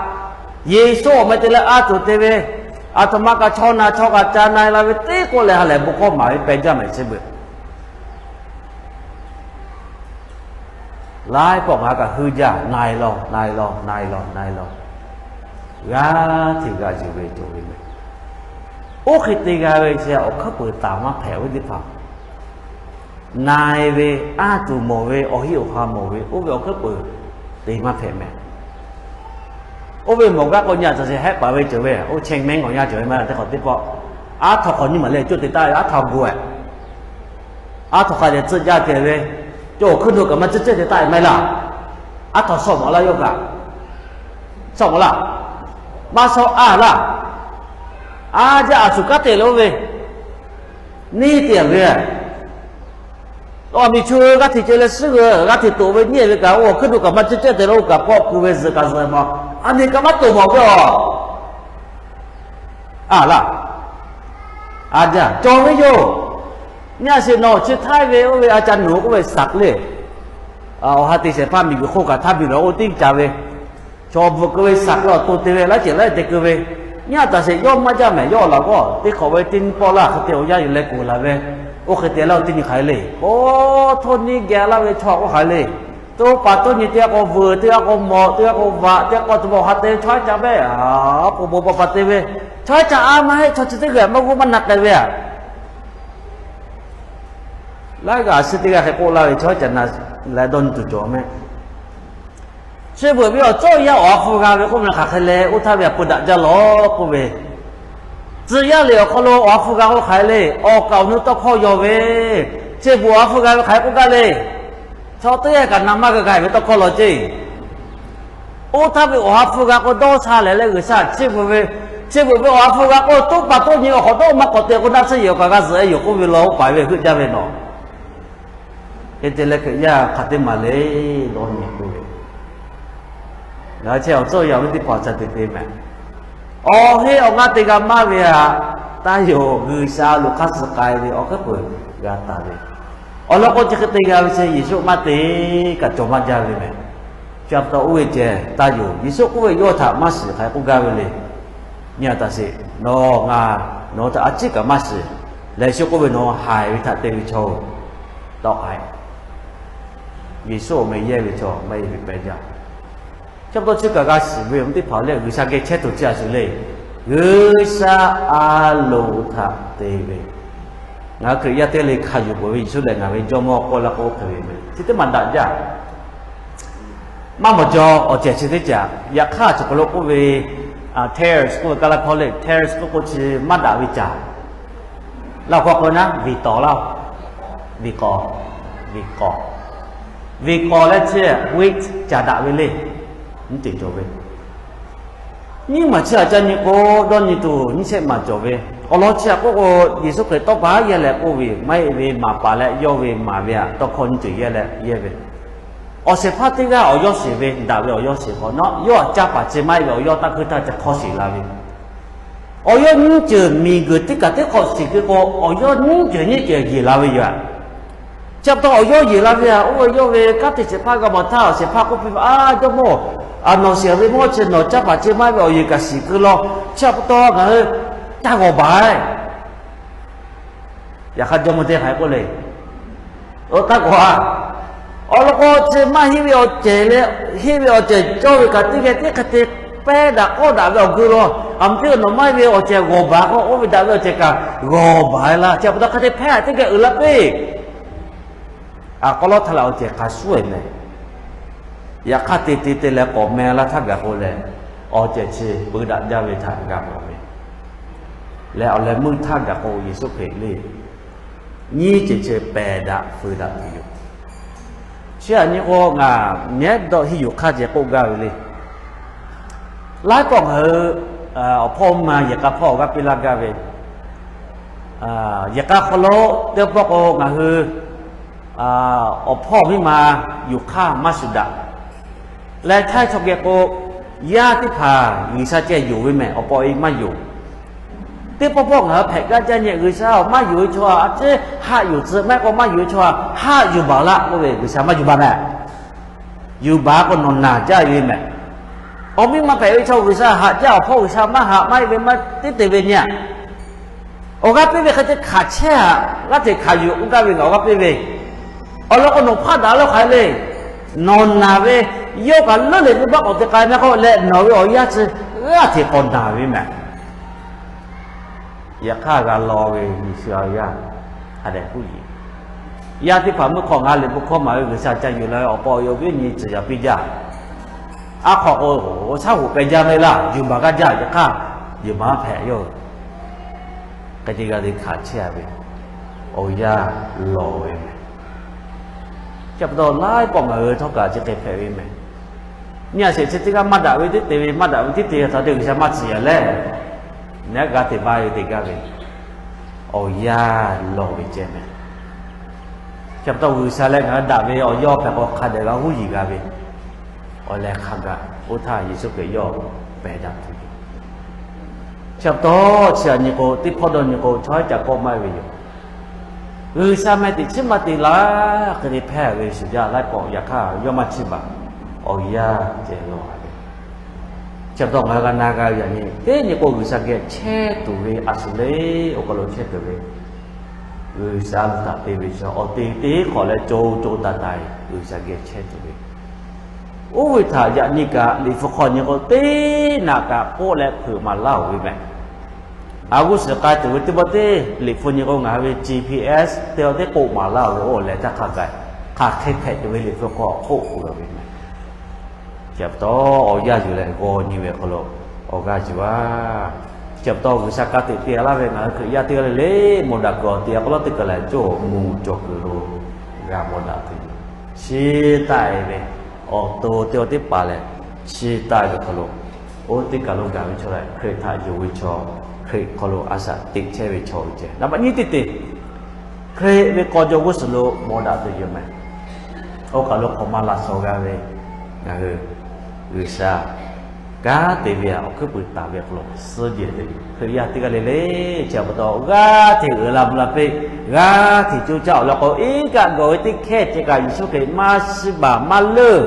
Yeˍsuˆ awˬ meh te leh a tuˬ te ve, aˬ htoꞈ ma kaꞈ chaw na chaw kaꞈ ca na la ve teˇ k'oˆ leh ha lehˬ bon hkawˇ maˍ ve peh jaˇ mehˍ chehˇ beuꞈ. Laiˉ pawˆ ngaˬ kaꞈ hui jaˇ, na-e law, na-e law, na-e law, na-e law. G'aˇ hteꞈ g'a yuˬ ve cawˬ ve mehˍ. Oˇ hk'e te g'a ve chi awˬ hkuiˉ peuˬ taˍ maˇ hpehꞈ ve teˇ hpaˍ. Na-e ve, a tuˬ mawˬ ve, awˬ heˆ awˬ ha mawˬ ve, oˇ ve awˬ hkuiˉ peuˬ te maˇ hpehꞈ mehˍ. Oˇ ve mawˬ gaˇ k'o nyi a taˍ sheˍ hehˆ paˍ ve cawˬ ve, oˇ chehˇ mehˉ ngawˬ yaˇ cawˬ ve maˇ heˆ teˇ hk'awꞈ teˇ pawˆ. Aˉ htaw hk'awꞈ nyiˇ maˬ leh coˇ te taˍ ve aˉ htaw gu-e. Aˉ htaw hk'a ceh tcuhˆ jaˇ ceh ve, cawˬ awˬ hkuiˉ nuˆ kaꞈ maˇ tcuhˆ cehˇ te taˆ ve maˇ heˆ laˇ. Aˉ htaw shawˆ mawˬ laˇ yawˇ kaꞈ. Shawˆ mawˬ laˇ. Maˇ shawˆ a laˇ. A jaˇ a shu kanˉ te leh oˇ ve neˇ te ve, awˬ miˬ chu g'aˇ hteꞈ ceh leh suhˉ g'aˇ hteꞈ toꞈ ve nyiˇ ve kaꞈ, oˇ awˬ hkuiˉ nuˆ kaꞈ maˇ cehˇ cehˇ te leh oˇ kaꞈ kawˆ ku ve zuhꞈ kaꞈ zuhꞈ mawˬ, a miˬ kaꞈ maˇ toꞈ mawˬ ve aˬ. A laˇ. A jaˇ cawˬ ve yoˬ. Nyi a sheˍ nawˬ chi htaˇ ve oˇ ve a ca nuˬ k'oˆ ve saˍ le. Awˬ ha te shehˍ hpaˇ miˬ guiˬ hk'oˆ kaꞈ htaˇ biˬ ve oˇ tiˉ ca ve, chaw bvuhꞈ keu ve saˍ k'o awˬ to te ve laiˉ ceuˬ laiˉ te keu ve, nyi a taˍ sheˍ yawˇ maˇ jaˇ mehˍ. Yawˇ laˬ g'awˇ teˇ hk'awꞈ ve teˇ nyi pawˆ laˇ hk'e te awˬ yanˇ yuˬ leh kuˬ laˬ ve, oˇ hk'e te laˇ oˇ teˇ nyi hk'aˬ hk'e le. Oˇ htoˇ nyiˇ geh laˇ ve chaw k'oˆ hk'aˬ hk'e le. Teˇ paˍ teˇ nyi teˇ g'aˇ k'o vuiˬ, teˇ g'aˇ k'o mawˬ, teˇ g'aˇ k'o vaꞈ, teˇ g'aˇ k'o teˇ mawˬ ha te ve chaw haiˉ ca mehˍ. K'o bon pa pa te ve, chaw haiˉ ca a maˇ heˆ, chaw chi teˇ g'aˇ maˇ g'uˇ maˇ na k'ai ve aꞈ. Laiˉ g'aˇ a shu teˇ g'aˇ hk'e k'oˆ laˇ ve chaw haiˉ ca na leh dawˇ nyi tuˬ cawˬ mehˍ. Chi beuꞈ ve awˬ cawˇ yaˇ awˬ ha hpu g'a ve k'oˆ ve hk'aˬ hk'e leh oˇ htaˇ ve a peu daꞈ jaˇ lawˬ k'oˆ ve, tcuh yaˇ liꞈ awˬ hk'aw lo awˬ ha hpu g'a k'oˆ hk'aˬ hk'e le. Awˬ kaˍ awˬ nu tawˇ hkawˇ yaw ve, chi beuꞈ awˬ ha hpu g'a ve hk'aˬ hk'e k'oˆ gaˇ le. Chaw teˇ g'aˇ kaꞈ na maˇ g'a g'a ve tawˇ hkawˇ law ceˇ. Oˇ htaˇ ve awˬ ha hpu g'a k'o dawˇ sha lehˬ leh G'uiˬsha chi beuꞈ ve, chi beuꞈ ve awˬ ha hpu g'a k'o toˇ paˍ toˇ nyi awˬ hk'awꞈ dawˇ maˇ k'awꞈ te k'o naˆ tsuhˇ yehˬ awˬ kaꞈ g'a zuhꞈ e yoˬ k'oˆ ve law oˇ paˍ ve heuˆ jaˇ ve nawˬ. Hk'e te leh Hkriꞈ yaˇ hk'aˬ teˇ maˬ le dawˇ nyi k'oˆ ve, ngaˬ hui chehˇ awˬ cawˇ yaˇ awˬ viˉ teˇ hpaˍ ca te te mehˍ. Awˬ heˆ awˬ g'aˇ te g'a maˇ ve aꞈ, taˇ yoˬ. G'uiˬsha loꞈ hk'aˇ suh k'ai ve awˬ hkuiˉ peuˬ g'a taˍ ve, awˬ lawn k'o chi hk'e te g'a ve chi Yeˍsuˆ maˇ te kaꞈ cawˬ maˇ jaˇ ve mehˍ. Chi pa taw oˇ ve ceh taˇ yoˬ. Yeˍsuˆ k'oˆ ve yawˇ htaꞈ maˇ shiˍ hk'aˬ hk'e k'oˆ gaˇ ve le. Nyi a taˍ sheˍ, nawˬ ngaˬ nawˬ htaꞈ a ciˉ kaꞈ maˇ shiˍ leh, Yeˍsuˆ k'oˆ ve, nawˬ haiˬ ve htaꞈ te ve chaw-oˬ, tawˆ k'ai. Yeˍsuˆ awˬ meh yehˇ ve chaw maˇ heˆ ve pehˇ jaˇ. Chi pa taw chi kaꞈ g'a shiˍ ve awˬ viˉ teˇ hpaˍ lehˬ, G'uiˬsha geh chehˇ tuˬ chi a shuˍ le. G'uiˬsha a loˍ htaꞈ te ve, ngaˬ hui Hkriꞈ yaˇ teˇ g'aˇ le hkanˍ yuˬ peuˬ ve Yeˍsuˆ lehˬ ngaˬ ve Jawˇmawˇ k'oˆ laˇ k'o hk'e ve mehˍ. Chi teˇ maˬ daꞈ jaˇ. Maˇ mawˬ jaw awˬ cehˬ chi teˇ caꞈ. Yaꞈ hk'aˇ chi hk'aw lo k'oˆ ve, tares k'oˆ ve, Kaˇlaˇ hkawˇ lehˬ tares k'oˆ k'o chi maˇ daꞈ ve caꞈ. Laˇ hk'aw k'o naˉ viˍ tawˍ laˇ, viˍ k'awˍ, viˍ k'awˍ, viˍ k'awˍ leh chi wheat caꞈ daꞈ ve le. Nyiˇ ceuˬ cawˬ ve, nyiˇ maˬ chi aꞈ ca nyi k'o, dawˇ nyi tuˬ nyiˇ shehˆ maˬ cawˬ ve. Awˬ lawn chi aꞈ k'oˆ k'o, Yeˍsuˆ Hkriꞈ tawˇ pa yehˇ leh k'oˆ ve, maˇ heˆ ve maˍ paˍ leh yawˇ ve maˍ ve aꞈ tawˇ hkawˇ nyiˇ ceuˬ yehˇ leh yehˇ ve. Awˬ shehˍ hpaˇ teˇ g'aˇ awˬ yawˇ sheˍ ve, daꞈ ve awˬ yawˇ sheˍ hk'awꞈ nawˉ, yawˇ aꞈ caˇ paˍ chi maˇ heˆ ve awˬ yawˇ taˇ hkuiˇ htaˇ ca hk'awˇ sheˍ la ve. Awˬ yawˇ nyiˇ ceuˬ miˬguiˬ teˇ kaꞈ teˇ hk'awꞈ shiˍ keu k'o, awˬ yawˇ nyiˇ ceuˬ nyiˇ ceuˬ yeˬ la ve yoˬ. Chi pa taw awˬ yawˇ yeˬ la ve aꞈ, oˇ ve yawˇ ve kanˉ te shehˍ hpaˇ g'a mawˬ htaˇ, awˬ shehˍ hpaˇ k'oˆ piˇ ve, Aˬ, Jawˇmawˇ, nawˬ shiˍ ve mawˇ chi nawˬ caˇ paˍ chi maˇ heˆ ve awˬ yeˬ kaꞈ shiˍ keu law. Chi pa taw ngaˬ hui caˇ g'awˬ baˬ. Yaꞈ hk'aˇ Jawˇmawˇ teˇ hk'aˬ hk'e k'oˆ le, oˇ taˇ g'awˬ a. Awˬ lawn k'o chi maˇ heˆ ve awˬ cehˬ leh, heˆ ve awˬ cehˬ cawˇ ve kaꞈ teˇ geh teˇ hk'e te pehˇ daꞈ k'awˆ daꞈ ve awˬ gu law. Aˬ mvuh teˇ g'aˇ nawˬ maˇ heˆ ve awˬ cehˬ g'awˬ baˬ k'o, oˇ ve daꞈ ve awˬ cehˬ kaꞈ g'awˬ baˬ e laˇ. Chi pa taw hk'e te hpehˇ teˇ geh uiˍ la piˇ. Aˬ k'aw lawˉ htaˇ leh awˬ cehˬ hk'a shuˉ e mehˍ. Yaꞈ hk'aˇ te te te leh k'awꞈ meh laˇ htaˇ gaˬ k'o lehˬ, awˬ cehˬ chi peu daꞈ jaˇ ve htaꞈ g'a mawˬ ve. Leh awˬ leh meuˇ htaˇ gaˬ k'o, Yeˍsuˆ Hkriꞈ le nyiˇ ceuˬ chi pehˬ daꞈ feu daꞈ tuˬ yoˬ. Chi aꞈ nyi k'o, ngaˬ nehˉ dawˇ hiˇ yuˬ hk'aˇ ceh k'oˆ gaˇ ve le. Laiˉ pawˆ ngaˬ hui awˬ hpawˇ ma yehˬ k'a hpawˇ awˬ g'aˇ piˇ laˇ gaˇ ve, yehˬ k'a hk'aw lo teˇ pawˆ k'o ngaˬ hui awˬ hpawˇ miˇ ma yuˬ hk'aˇ maˇ shuˍ daꞈ. Leh htaiˇ chaw geh k'o, yaˇ teˇ hpaˍ G'uiˬsha ceh yonˍ ve mehˬ, awˬ pa awˬ e maˇ yonˍ. Teˇ pawˆ pawˆ ngaˬ hui hpehꞈ gaˇ jaˇ nyi, G'uiˬsha maˇ yonˍ ve chaw a, a ciˉ haˆ yuˬ tcuh maˇ heˆ k'o maˇ yonˍ ve chaw a haˆ yuˬ baˬ laˇ k'oˆ ve, G'uiˬsha maˇ yonˍ baˬ mehˬ. Yuˬ baˬ k'o nawˬ naˬ jaˇ ve mehˬ. Awˬ miˇ ma hpehꞈ ve chaw G'uiˬsha haꞈ jaˇ, awˬ hpawˇ G'uiˬsha maˇ haꞈ maˇ e ve maˇ teˇ te ve nyi a. Awˬ g'aˇ piˇ ve hk'e te hkanˍ chehˇ a, g'aˇ hteꞈ hkanˍ yuˬ k'oˆ gaˇ ve ngaˬ awˬ g'aˇ piˇ ve, awˬ lawn k'o nawˬ hpaˆ daꞈ lawˇ hk'aˬ le. Nawˬ naˬ ve yawˇ kaꞈ leuˉ leh ve baˆ k'awꞈ te k'ai maˇ k'oˆ leh, nawˬ ve awˬ yaˇ chi g'aˇ hteꞈ k'awꞈ naˬ ve mehˬ. Yaꞈ hk'aˇ g'a law ve nyi shu a yaˇ hk'a dehꞈ k'oˆ yiˬ. Yaˇ teˇ hpaˍ meuˇ hk'aw ngaˬ liꞈ hpu hkawˇ maˍ ve G'uiˬsha ca yuˬ la ve awˬ pa awˬ e awˬ viˉ awˬ nyi tcuhˍ yaꞈ piˇ jaˇ. Aˉ hk'aw k'o, shaˉ hoꞈ peh jaˇ ve laˇ, yuˬ baˬ g'aˇ jaˇ, yaꞈ hk'aˇ yuˬ baˬ maˇ hpehꞈ yoˬ. Hk'e te g'a te hkanˍ chehˇ a ve, awˬ yaˇ lawˬ ve mehˬ. Chi pa taw laiˉ pawˆ ngaˬ hui htawˇ kaꞈ chi hk'e hpehꞈ ve mehˬ. Nyi a sheˍ chi teˇ g'aˇ maˇ daꞈ ve teˇ te ve, maˇ daꞈ ve teˇ te htaꞈ te G'uiˬsha maˇ tcuhˍ yaꞈ leh, nehˉ g'a te baˇ ve te gaˇ ve, awˬ yaˇ lawˬ ve ceh mehˬ. Chi pa taw G'uiˬsha leh ngaˬ hui daꞈ ve awˬ yawˇ hpehꞈ k'o hk'a dehꞈ g'a huˉ yiˬ g'a ve, awˬ leh hk'a gaˬ oˇ htaˇ Yeˍsuˆ Hkriꞈ yawˇ pehˬ daꞈ tuˬ yoˬ. Chi pa taw chi aꞈ nyi k'o, teˇ hpawˇ dawˇ nyi k'o, chaw haˉ ca kawˆ maˇ ve yoˬ. G'uiˬsha meh teꞈ chiˉ maˇ te laˇ hk'e te hpehˇ ve shuˍ jaˇ laiˉ pawˆ, yaꞈ hk'aˇ yawˇ maˇ chiˇ baˬ, awˬ yaˇ ceh lawˬ a ve. Chi pa taw ngaˬ hui g'a na g'a ve yaꞈ nyi, teˇ nyi k'o G'uiˬsha geh chehˇ tuˬ ve a shuˍ le, awˬ hk'aw lo chehˇ tuˬ ve, G'uiˬsha htaꞈ te ve chaw awˬ te teˇ hk'awꞈ leh co co taiˍ taiˍ G'uiˬsha geh chehˇ tuˬ ve, oˇ ve htaꞈ yaꞈ nyi kaꞈ liꞈ hpu hk'aw nyi k'o teˇ naꞈ kaꞈ k'oˆ leh hpeuꞈ maˍ laˇ oˬ ve mehˬ. A g'uˇ suhˍ k'ai tuˬ ve teˇ pawˆ teˇ liꞈ hpu nyi k'o ngaˬ hui ve G P S teˇ teˇ k'oˆ maˍ laˇ oˬ ve, oˇ leh htaˇ hk'a gaˬ hk'aˬ hk'e hpehꞈ tuˬ ve liꞈ hpu hk'aw k'oˆ peuˬ ve mehˬ. Chi pa taw awˬ yaˇ yuˬ leh g'aw nyi ve awˬ hk'aw lo awˬ g'aˇ yuˬ a. Chi pa taw G'uiˬsha ka tiꞈ te laˇ ve ngaˬ hui Hkriꞈ yaˇ teˇ g'aˇ le le mawˬ daꞈ kuiˬ awˬ te a k'aw lawˉ teˇ kaˬ leh cawˇ mvuh cawˬ kuiˬ lo g'a mawˬ daꞈ tuˬ yoˬ. Chi taˆ e ve awˬ to teˇ awˬ teˇ paˍ lehˬ, chi taˆ e ve hk'aw lo oˇ teˇ kaˬ lo gaˬ ve chaw lehˬ, Hkriꞈ htaꞈ yonˍ ve chaw, Hkriꞈ hk'aw lo a shaꞈ teꞈ chehˇ ve chaw ve ceh naˍ baꞈ nyiˇ teˇ te Hkriꞈ ve k'aw jaw g'uˇ suhˍ lo mawˬ daꞈ tuˬ yoˬ mehˬ. Oˇ kaˬ lo hk'awꞈ ma laꞈ shawnˍ g'a ve ngaˬ hui G'uiˬsha kanˉ te ve awˬ hkuiˉ puiˍ taˍ ve hk'aw lo suh jehˬ ve Hkriꞈ yaˇ teˇ g'aˇ le le, chi pa taw g'aˇ hteꞈ uiˍ la mvuh la piˇ, g'aˇ hteꞈ coˇ caˇ awˬ lawn k'o, iˉ kaˆ gawˬ ve teˇ hkehˇ ceh kaꞈ Yeˍsuˆ Hkriꞈ maˇ shiˍ baˬ maˇ leuˆ.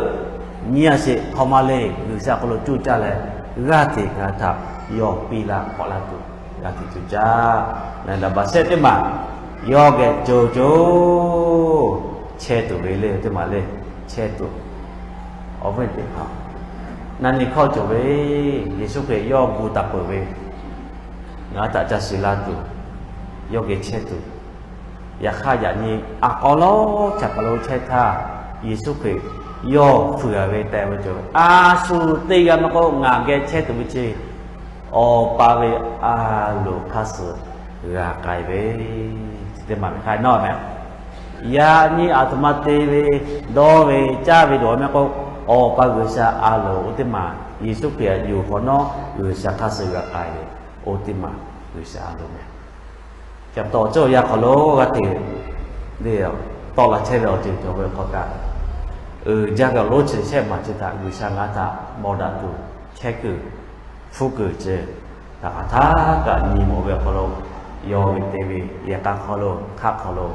Nyi a sheˍ hk'aw ma le G'uiˬsha hk'aw lo coˇ caˇ leh, g'aˇ hteꞈ ngaˬ htaꞈ yawˇ piˇ laˇ k'awꞈ laˇ tuˬ g'aˇ hteꞈ coˇ caˇ. Naˍ baꞈ shehˆ teˇ maˬ yawˇ geh co co chehˇ tuˬ ve le teˇ maˬ le, chehˇ tuˬ. Awˬ viˉ teˇ hpaˍ, na nyi hkawˇ cawˬ ve, Yeˍsuˆ Hkriꞈ yawˇ gu taˍ peuˬ ve, ngaˬ htaꞈ ca shiˍ la tuˬ, yawˇ geh chehˇ tuˬ. Yaꞈ hk'aˇ yaꞈ nyi a k'aw lawˉ chaꞈ kaˬ lo chehˇ htaˇ, Yeˍsuˆ Hkriꞈ yawˇ fuiˍ a ve tehꞈ ve cawˬ ve, a shu teˇ g'aˇ maˇ k'oˆ ngaˬ geh chehˇ tuˬ ve chi Awˬ pa ve a loˍ hk'aˇ suh g'a k'ai ve, chi teˇ maˬ ve hk'aˇ nawˉ mehˬ. Yaꞈ nyi aˬ htoꞈ ma te ve, dawˇ ve, caˇ ve dawˬ mehˆ k'o, Awˬ pa G'uiˬsha a loˍ oˇ teˇ maˬ, Yeˍsuˆ Hkriꞈ htaꞈ yonˍ hk'awꞈ nawˉ G'uiˬsha hk'aˇ suh g'a k'ai ve, oˇ teˇ maˬ G'uiˬsha a loˍ mehˬ. Chi pa taw awˬ ceuˬ awˬ yanˇ hk'aw lo g'a hteꞈ le, tawˆ la chehˇ ve awˬ ceuˬ cawˬ ve hk'aw kaꞈ, uiˍ jaˇ ve awˬ lonˉ chi shehˆ maˬ chi htaꞈ G'uiˬsha ngaˬ htaꞈ mawˬ daꞈ tuˬ, chehˇ kuiˬ, hpfuhˇ kuiˬ ceh, htaꞈ hk'aˬ htaˇ kaꞈ nyi mawˬ ve awˬ hk'aw lo, yawˇ ve te ve yehˬ k'a hk'aw lo, hk'aˆ hk'aw lo,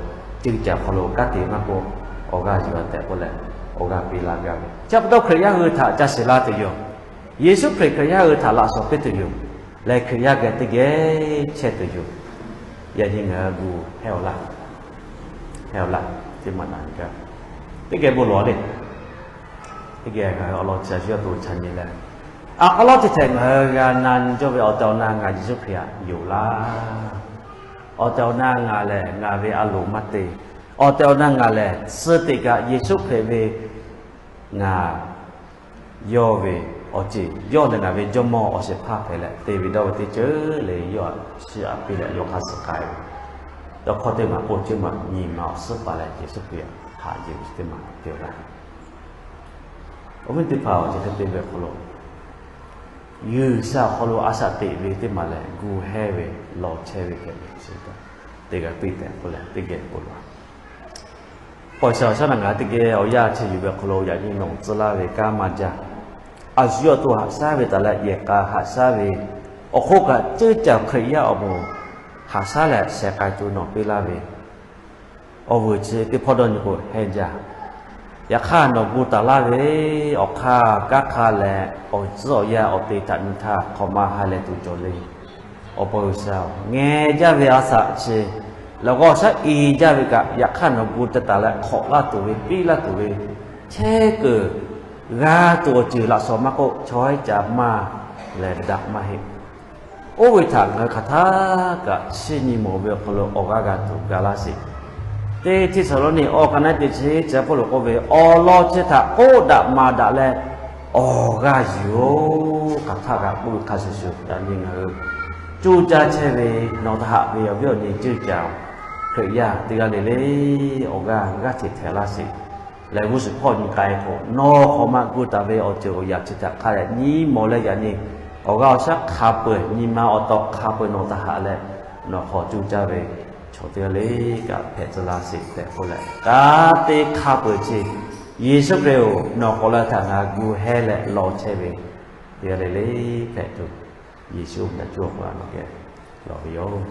ceuˇ caˬ hk'aw lo kanˉ te maˇ k'oˆ, awˬ g'aˇ yuˬ a tehꞈ k'oˆ leh, awˬ g'aˇ piˇ laˇ gaˇ ve. Chi pa taw Hkriꞈ yaˇ hui htaꞈ ca shiˍ laˇ tuˬ yoˬ. Yeˍsuˆ Hkriꞈ Hkriꞈ yaˇ hui htaꞈ laꞈ shawnˍ piˇ tuˬ yoˬ. Leh Hkriꞈ yaˇ geh teˇ geh chehˇ tuˬ yoˬ. Yaꞈ nyi ngaˬ hui gu hehˇ awˬ laˇ, hehˇ awˬ laˇ, teˇ maˬ na nyi gaˇ. Teˇ geh bon lawˬ le. Teˇ geh ngaˬ hui awˬ lawn chi a shu yawˇ to chaꞈ nyi leh, a k'aw lawˉ teˇ htehꞈ ngaˬ hui g'a na nyi cawˇ ve awˬ tehˬ awˬ na ngaˬ Yeˍsuˆ Hkriꞈ htaꞈ yonˍ laˇ. Awˬ tehˬ awˬ na ngaˬ lehˬ ngaˬ ve a loˍ maˇ te. Awˬ tehˬ awˬ na ngaˬ lehˬ suh teꞈ kaꞈ Yeˍsuˆ Hkriꞈ ve ngaˬ yawˇ ve awˬ ceˬ yawˇ leh ngaˬ ve Jawˇmawˇ awˬ shehˍ hpaˇ hpehꞈ leh te ve dawˇ ve teˇ ceuˬ le, yawˇ htaꞈ shiˍ aꞈ piˇ leh yawˇ hk'aˇ suh k'ai ve, tawˇ hkawˇ teˇ maˬ k'oˆ ceuˬ maˬ nyi ma awˬ suhˉ paˍ leh Yeˍsuˆ Hkriꞈ haꞈ yuˬ ve teˇ maˬ te-a laˇ. Awˬ viˉ teˇ hpaˍ, awˬ ceuˬ hk'e te ve awˬ hk'aw lo G'uiˬsha awˬ hk'aw lo a shaꞈ teꞈ ve teˇ maˬ lehˬ, gu hehˇ ve lawˬ chehˇ ve hk'e ve chi teˇ g'aˇ piˇ tehꞈ k'oˆ leh teˇ geh k'oˆ laˇ. Paw shaˍ awˬ shaˉ naˬ ngaˬ teˇ geh awˬ yanˇ chi yuˬ ve awˬ hk'aw lo yaꞈ nyi nawˬ tcuh laˇ ve kanˉ maˇ jaˇ. A shu yawˇ awˬ to haꞈ shaˉ ve taˍ leh yehˬ k'a haꞈ shaˉ ve awˬ hk'oˆ kaꞈ, ceuˇ caˬ Hkriꞈ yaˇ awˬ moˍ haꞈ shaˉ leh sheh k'ai tuˬ nawˬ piˇ laˇ ve awˬ vuiˬ chi teˇ hpawˇ dawˇ nyi k'o hehnˇ jaˇ. Yaꞈ hk'aˇ nawˬ gu taˍ laˇ ve awˬ hk'aˇ kanˉ hk'a leh awˬ tcuhˉ awˬ yanˇ awˬ te htaꞈ nyi htaˇ hk'awꞈ ma ha leh tuˬ cawˬ le. Awˬ pa G'uiˬsha-oˬ, ngeh jaˇ ve a shaꞈ chi lehˬ g'awˇ shaˉ i jaˇ ve kaꞈ, yaꞈ hk'aˇ nawˬ gu te taˍ leh hk'awꞈ laˇ tuˬ ve, piˇ laˇ tuˬ ve, chehˇ keunˍ g'a tuˬ awˬ ceuˬ laꞈ shawˍ maˇ k'oˆ, chaw haiˉ ca maˇ lehˬ daꞈ maˇ heˆ. Oˇ ve htaꞈ ngaˬ hui hk'aˬ htaˇ kaꞈ chiˇ nyi mawˬ ve awˬ hk'aw lo awˬ g'aˇ g'a tuˬ ga laˇ sheˍ. Teˇ Hteˇsaˍlawˇniˆ awˬ hk'aˇ naˉ teˇ chi chi Pawˇluꞈ k'oˆ ve, awˬ lawn chi htaꞈ k'oˆ daꞈ maˍ daꞈ leh awˬ g'aˇ yuˬ-oˬ. Hk'aˬ htaˇ g'a k'oˆ ve hk'a shuˍ shuˍ, yaꞈ nyi ngaˬ hui cuˇ caˇ chehˇ ve nawˬ htaꞈ haꞈ ve awˬ viˉ awˬ nyi ceuˇ caˬ Hkriꞈ yaˇ teˇ g'aˇ le le awˬ g'aˇ g'aˇ hteꞈ htehꞈ laˇ sheˍ. Lehˬ g'uˇ suhˍ hpawˇ nyi k'ai k'o, nawˬ hk'awꞈ ma gu taˍ ve awˬ ceuˬ awˬ yaꞈ chi htaꞈ hk'a leh nyi mawˬ leh, yaꞈ nyi awˬ g'aˇ awˬ shaˉ hk'a peu-eˬ, nyi ma awˬ taw hk'a peu-eˬ nawˬ htaꞈ haꞈ leh, nawˬ hk'aw cuˇ caˇ ve chaw teˇ g'aˇ le kaꞈ hpehꞈ tcuh laˇ sheˍ tehꞈ k'oˆ leh, kanˉ te hk'a peu-eˬ chi Yeˍsuˆ Hkriꞈ-oˬ, nawˬ k'awꞈ leh htaꞈ ngaˬ gu hehˇ leh lawˬ chehˇ ve teˇ g'aˇ le le hpehꞈ tuˬ, Yeˍsuˆ awˬ meh cawˇ k'o a nawˬ geh lawˬ ve yoˬ.